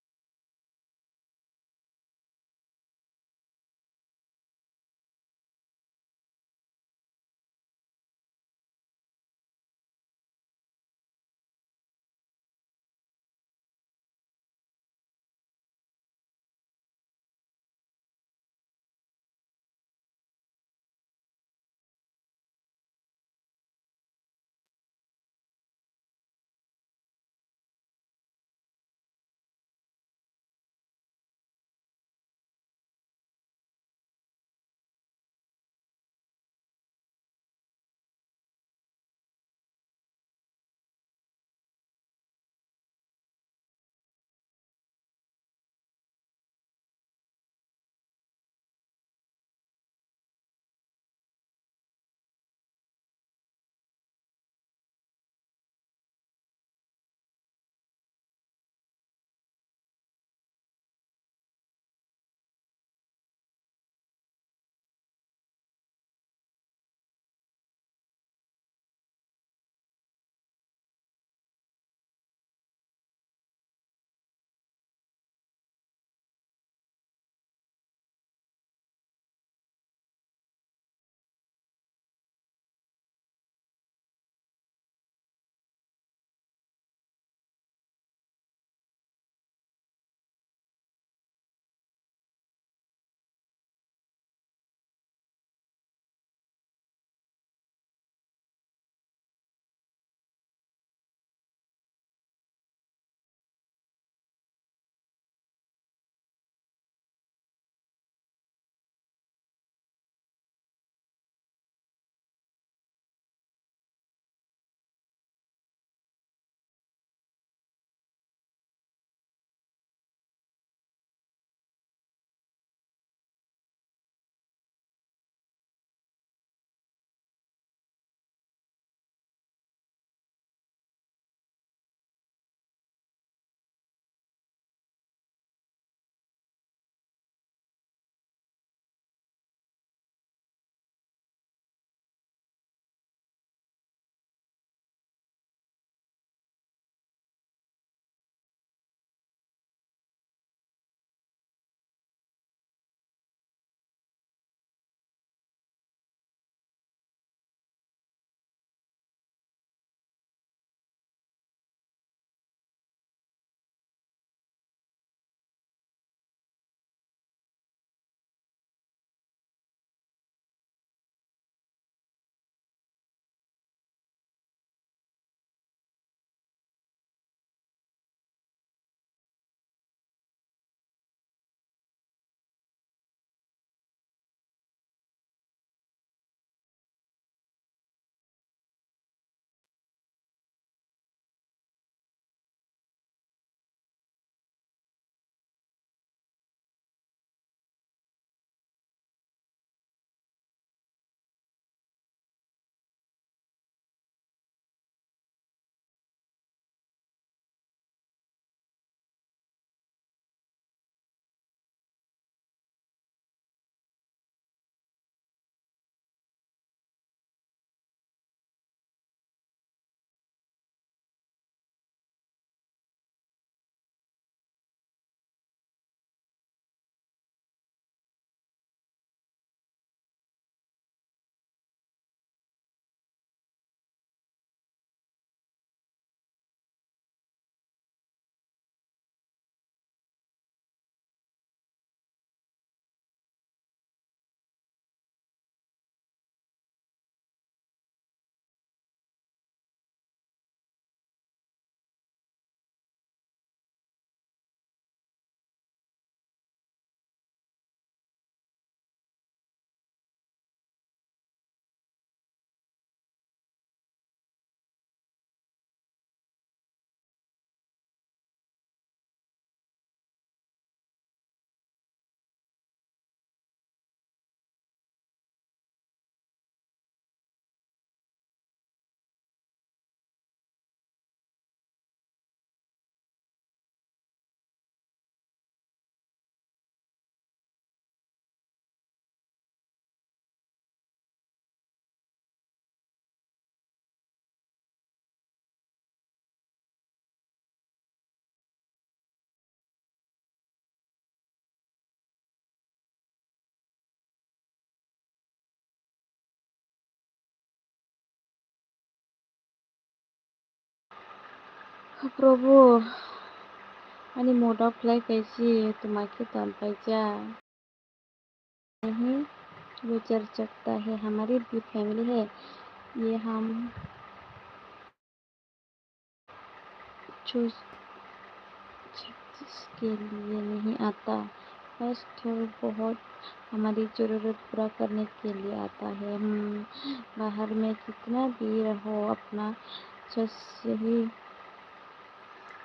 Prabhu, ani mood off khlai kaisi, twma khe tong paijak. नहीं गुजर सकता है, हमारी भी फैमिली है, ये हम छू छत्तीस के लिए नहीं आता, बस थोड़ा बहुत हमारी ज़रूरत पूरा करने के लिए आता है। हम बाहर में कितना भी रहो, अपना स्वस्थ ही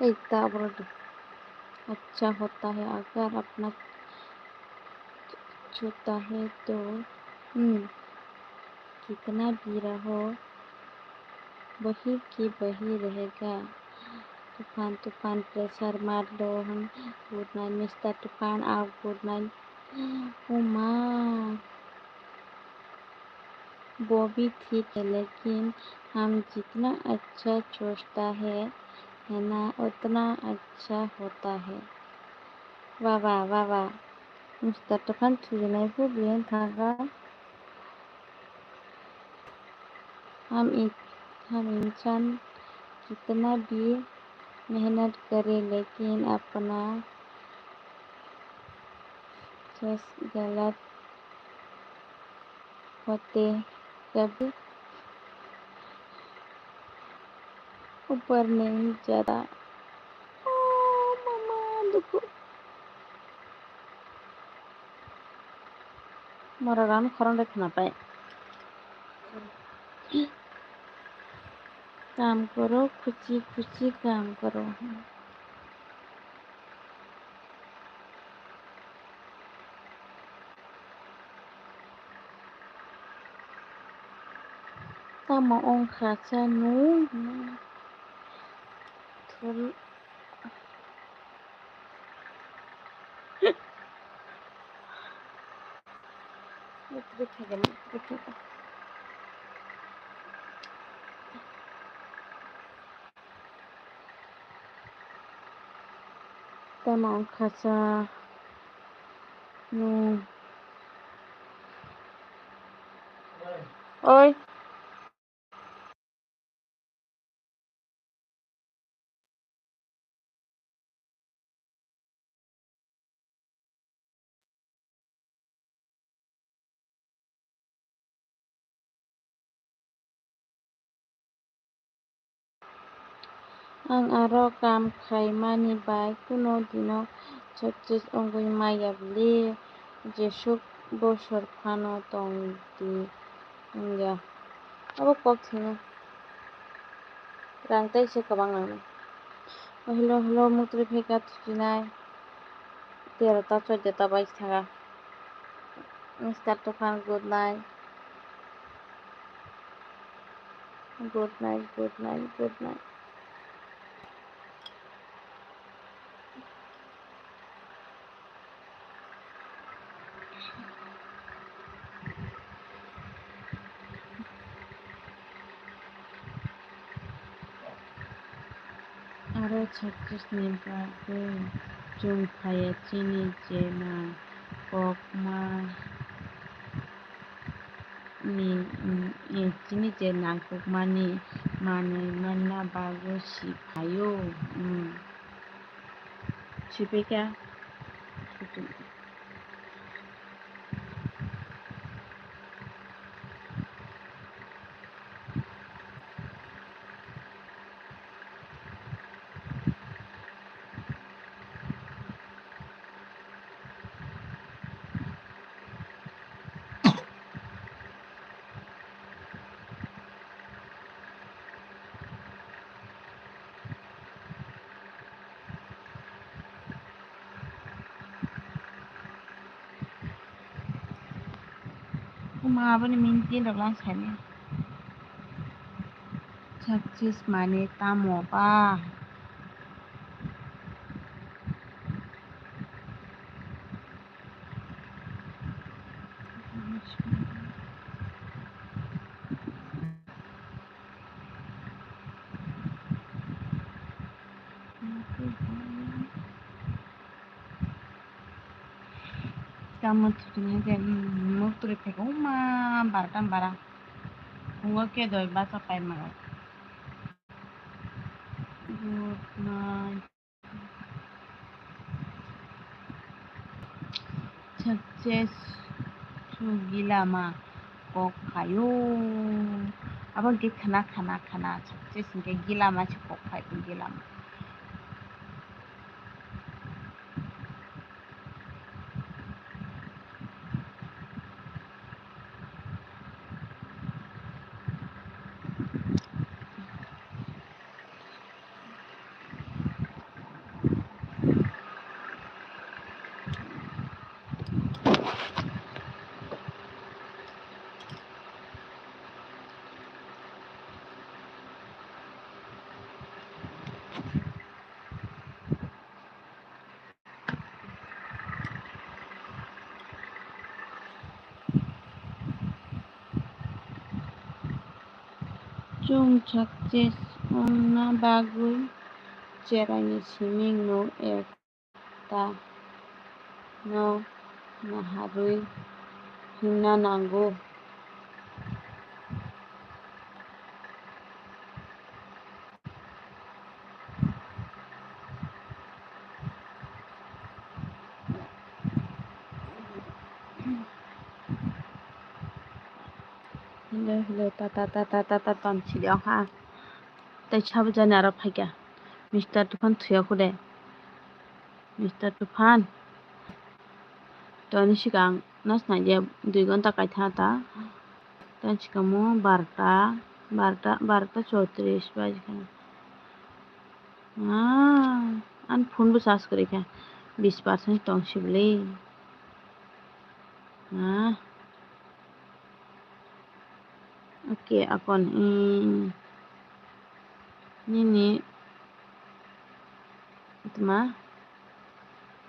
एक अच्छा होता है, अगर अपना छूता है तो, हम्म, कितना भी रहो, वही की वही रहेगा। तूफान, तूफान, प्रेशर मार लो हम। गुड नाइट मिस्टर तूफान, आप गुड नाइट। ओ माँ, वो भी ठीक है, लेकिन हम जितना अच्छा सोचता है, है ना, उतना अच्छा होता है। वाह, वाह, वाह, वाह। मिस्टर तूफान, थुजनाय bo biyang thangkha. हम इन-, हम इंसान कितना भी मेहनत करे, लेकिन अपना सोच गलत होते, कभी ऊपर नहीं जाता. ओ मामा, दुखु. Mora ram khorang de khna pai. काम करो, खुशी खुशी काम करो. Tamo wngkha cha nwng? Thori. Tamo wngkha cha nwng? Oi. Ang aro kam khaimani bai kuno dino success wngwi maya bwle, jesuk bosor phano tong di wngya. Abo kok thwino. Rang tei se kwbang nangnai. O hello, hello, muktwi pheka thuchinai. Tero ta choddo ta bai thanga. Mister Tufan, good night. Good night, good night, good night. Aro success ni bagwi chwng phaiya chini je nangkukma ni, mm, eh, chini je nangkukmani manwi manna bagwi si phaio, mm. Sipikha. Kuma aboni mintin rok lang sani. Success mane tamo ba? Tamo thwknai je, mm, muktwi phego ma barota bara. Phungo khe doi bacha paima rok. Good Success to gilama kok phaio. Abo hwnkhe khna, khna, khna. Success hwnkhe gilama se kok phai, gilama. Chwng success wngna bagwi cheraini simingno ekta no naharwi himna nango. Hello, hello, ta, ta, ta, ta, ta, ta, ton sidi ong ha. Tai sabo jani aro phaikha. Mister Tufan thuyakhu de. Mister Tufan. Toni sikang nas nai je dui gonta kaitha ta. Toni sikamo barta, barta, barta chotris baji kha. Ah, an phone bo charge kwrwi kha. Bis percent tong sibli. Ah. Okay, akon, mm, nini tma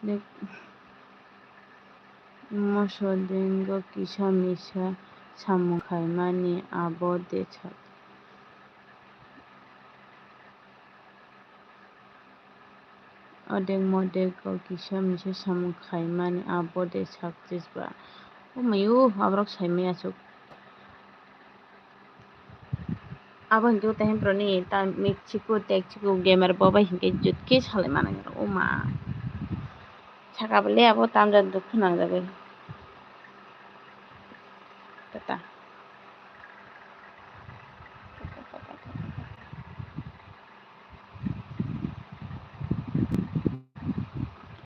de moso dengo kisa misa samung khaimani abo de sak. Odek modek o kisa misa samung khaimani abo de success ba. O mayo, aborok saimaya aswk. Abo hinkhe tei boroni ta Mexico, Texico gamer bo bai hinkhe jut khe salai mano o ma. Saka bole abo tamjak dukhu nangjagwi. Tata.